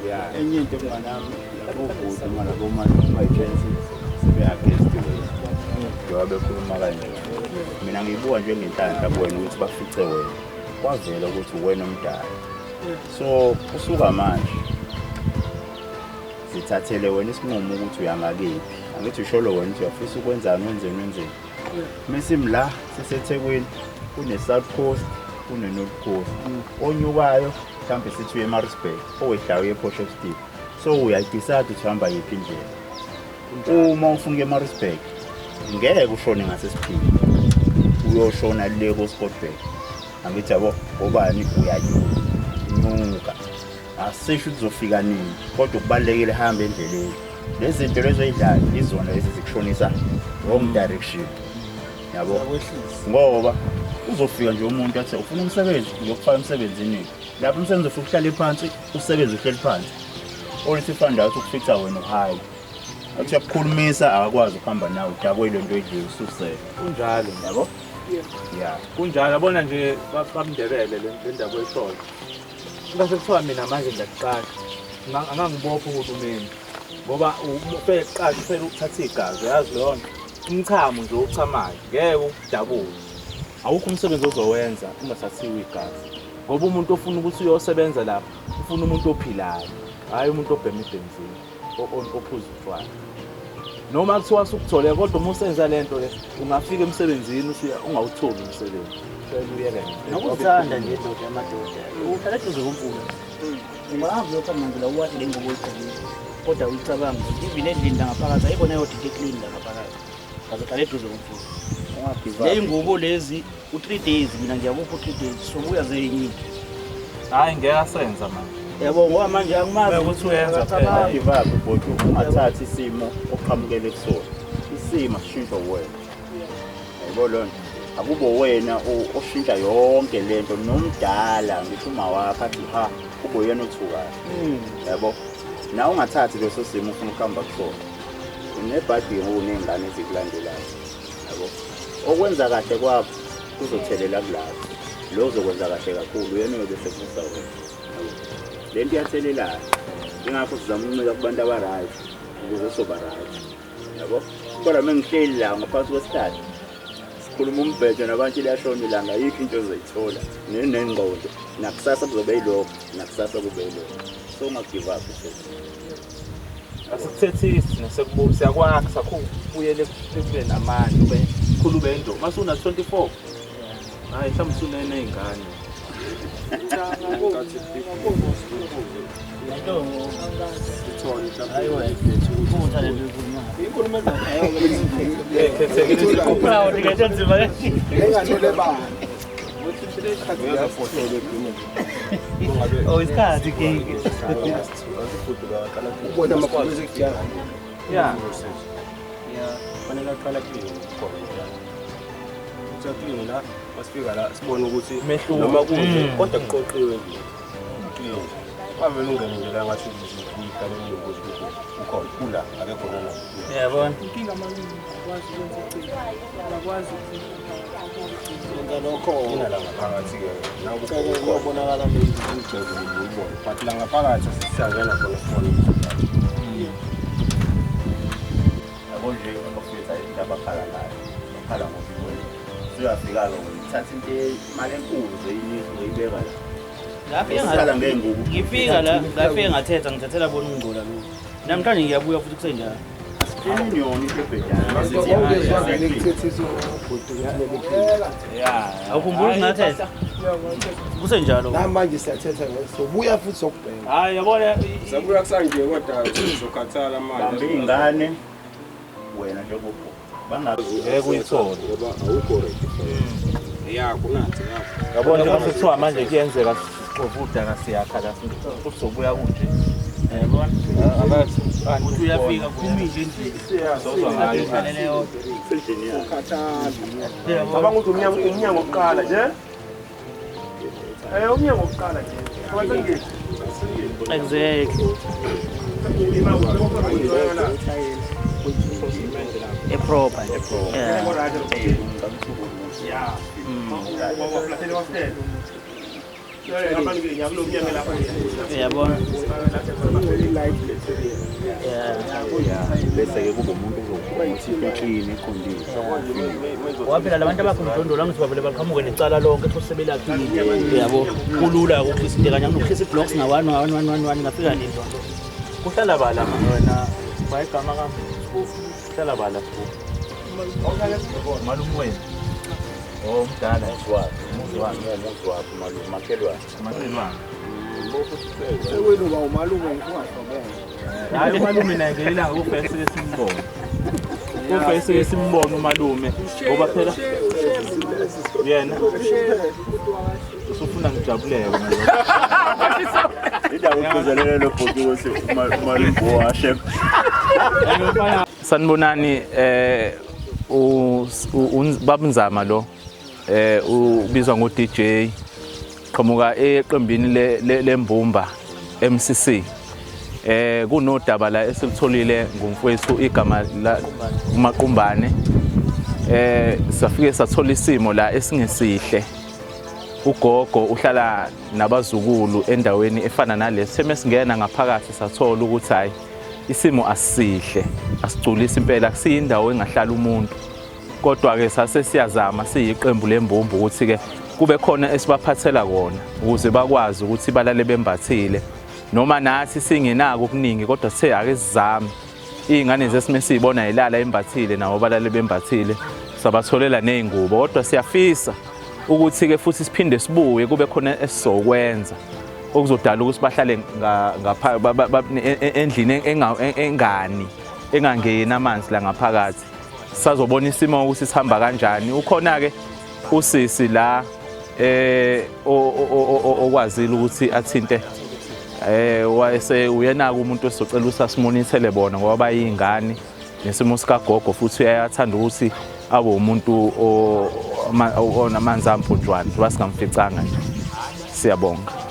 ya enye into mnganami labobhuti noma labomama by chance sebe-against wena njengoba bekhuluma kanje mina ngiyibuka njengenhlanhla kuwena ukuthi bafice wena kwavela ukuthi uwena omdala so usuka manje zithathele wena isinqumo ukuthi uyangakephi angithi usholo wena ukuthi uyafisa ukwenzani wenzeni wenzeni mesimi la siseThekwini kune-South Coast kune-North Coast onyukayo mhlawumbe sithi uye eMaritzburg owehlayo uye ePort Shepstone so uyadecide ukuthi uhamba yiphi indlela uma ufuna ukuya eMaritzburg ngeke ushone ngasesiphini uyoshona le ko-Scottburgh angithi yabo ngobani uyanyuka asisho ukuthi uzofika nini kodwa kubalulekile hamba endleleni lezi zinto lezo oyidlayo izona lezi zikushonisa wrong direction yabo ngoba uzofika nje umuntu athi ufuna umsebenzi ngiyokufaka emsebenzini lapho umsebenzi ufika uhlale phansi usebenze uhleli phansi only find out ukufica wena uhayi athi uyakukhulumisa akakwazi ukuhamba nawe udakwe le nto oyidliwe ususele kunjalo yabo ya kunjalo yabona nje bamndebele le ndaba oyishoyo ngase kuthiwa mina manje ngiyakuqasha angangibopha uhulumeni ngoba ufeqasha ufele ukuthatha igazi uyazi leyo nto umchamo nje ochamayo ngeke ukudabule awukho umsebenzi ozowenza ungathathiwe igazi ngoba umuntu ofuna ukuthi uyosebenza lapha ufuna umuntu ophilayo hhayi umuntu obhema ibhenzini ophuza utshwala noma kuthiwa sukuthole kodwa uma usenza le nto le ungafika emsebenzini ungawutholi umsebenzi nokuzithanda nje indoda yamadoda uhlala eduze komfula ungahamba uyokha manzi la uwashe le ngubo oyigqokile kodwa uyicabange even endlini la ngaphakathi ayikho neyodwa into eclean la ngaphakathi bazohlala eduze komfula le ngubo lezi u-3 days mina ngiyakupha u-3 days sobuya zeyinyingi hhayi ngeke asenza manje yabo ngoba manje angimazi ukuthi uyenza phela give up bhuti ungathathi isimo oqhamukele kusona isimo sishintshwa wena yabo loo nto akubo wena oshintsha yonke lento nomdala ngisho uma wakho athi ha kube uyena othukayo yabo nawe ungathathi leso simo ufuna ukuhamba kusona unebhadi ngoba uney'ngane ezikulandelayo yabo okwenza kahle kwakho kuzothelela kulapho lo uzokwenza kahle kakhulu uyena oyobe sekubusa wena le nto iyathelelana ingakho sizama ukuncika kubantu aba-right ukuze soba right yabo kodwa uma ngihleli la ngaphansi kwesihlahla sikhuluma umbhedo nabantu liyashona ilanga ayikho into ozoyithola nengqondo nakusasa kuzobe yilokho nakusasa kube yilokho so ungagive up asikuthethisi thina siyakwakha sakho ubuyele ekubeni namandla ube khulu ube indoda mase una 24 hayi mhlawumbe usuneney'ngane Oh, isikhathi ke. Ubona amabhubesi kujala. Yeah. Yeah, fanele aqala clean khona njalo. Uthi clean la, masifika la sibone ukuthi noma kunje kodwa kuqoqiwe nje. Clean. Bavele ungene nje la ngathi uyiqale ukuthi ukhona kula akekho nana. Yabona. Inkinga manje akwazi ukwenza icebo. Akwazi ukwenza lokho. Ina la ngaphakathi ke. Naku kuyabonakala ijezi uyibona. But la ngaphakathi sisiyangena khona sibone. Yabo nje abafethu into abakhala ngayo. Bakhala ngokuthi siyafika-ke uthatha into imali enkulu uzoyinika uzoyibeka la. Ngafika ngifika la, ngafika ngathetha ngithathela bona ungcola lo. Namhlanje ngiyabuya futhi kusenjalo. Asitsheni yona into ebhedayo. Yeah, awukhumbuli ngathetha. Kusenjalo. Namanje siyathetha sobuya futhi sokubheka. Hayi yabona sabuya kusanje kodwa sizokhathala manje. Bambe ingane wena njengoba bangabe kuyithola ngoba awukho ready. Yakho nathi yakho. Yabona nje kuthiwa manje kuyenzeka sixova udaka siyakha la futhi sobuya kunje. Yabona? Abathi uthi uyafika kumije endlini. Siyazozwa ngayo. Ukhathala. Cabanga ukuthi umnyango oqala nje. Umnyango oqala nje. Exactly. A proper. Yeah. Yabona. Bese ke kube umuntu ozokuthi into clean eqondile. Waphela labantu abakhona ngithi bavele baqhamuke necala lonke ethi sebelakhile. Yabo. Kulula ukukhisa into kanye nokukhisa iblocks nga 1 1 1 1 1 ngafika nini lonto. Kuhlala bala wena bayigama ka kuhlala bala Sibu. Malume wena. Oh umdala umuzi wakhe malume makhelwane. Makhelwane. Sewena uba umalume ngifungahlobene. Hayi umalume naye ngelilanga kufese ke simbone. Kufese ke simbone umalume ngoba phela yena usufuna ngijabuleke manje. Indaba ukugcizelela lo bhuti ukuthi umalume washe. Sanibonani uBabunzama lo ubizwa ngo DJ qhamuka eqembini lembumba MCC. Kunodaba la esilitholile ngumfowethu igama la uMaqumbane. Safike sathola isimo la esingesihle. Ugogo uhlala nabazukulu endaweni efana nalesi. Sesingena ngaphakathi sathola ukuthi hayi isimo asisihle, asigculisi impela, kusiyindawo engahlala umuntu. Kodwa ke sase siyazama siyiqembu lembumbu ukuthi ke kube khona esibaphathela kona ukuze bakwazi ukuthi balale bembathile. Noma nathi singenako okuningi kodwa sithe ake sizame. Iy'ngane zesime siyibona yilala embathile nabo balale bembathile, sabatholela ney'ngubo. Kodwa siyafisa ukuthi ke futhi siphinde sibuye kube khona esizokwenza okuzodala ukuthi bahlale endlini engani engangeni amanzi la ngaphakathi. Sazobona isimo ukuthi sihamba kanjani. Ukhona ke usisi la okwazile ukuthi athinte wayese uyena umuntu esizocela ukuthi asimonithele bona ngoba bayingane nesimo sikagogo futhi uyathanda ukuthi abe umuntu onamanzi amponjwana njengoba singamficanga nje. Siyabonga.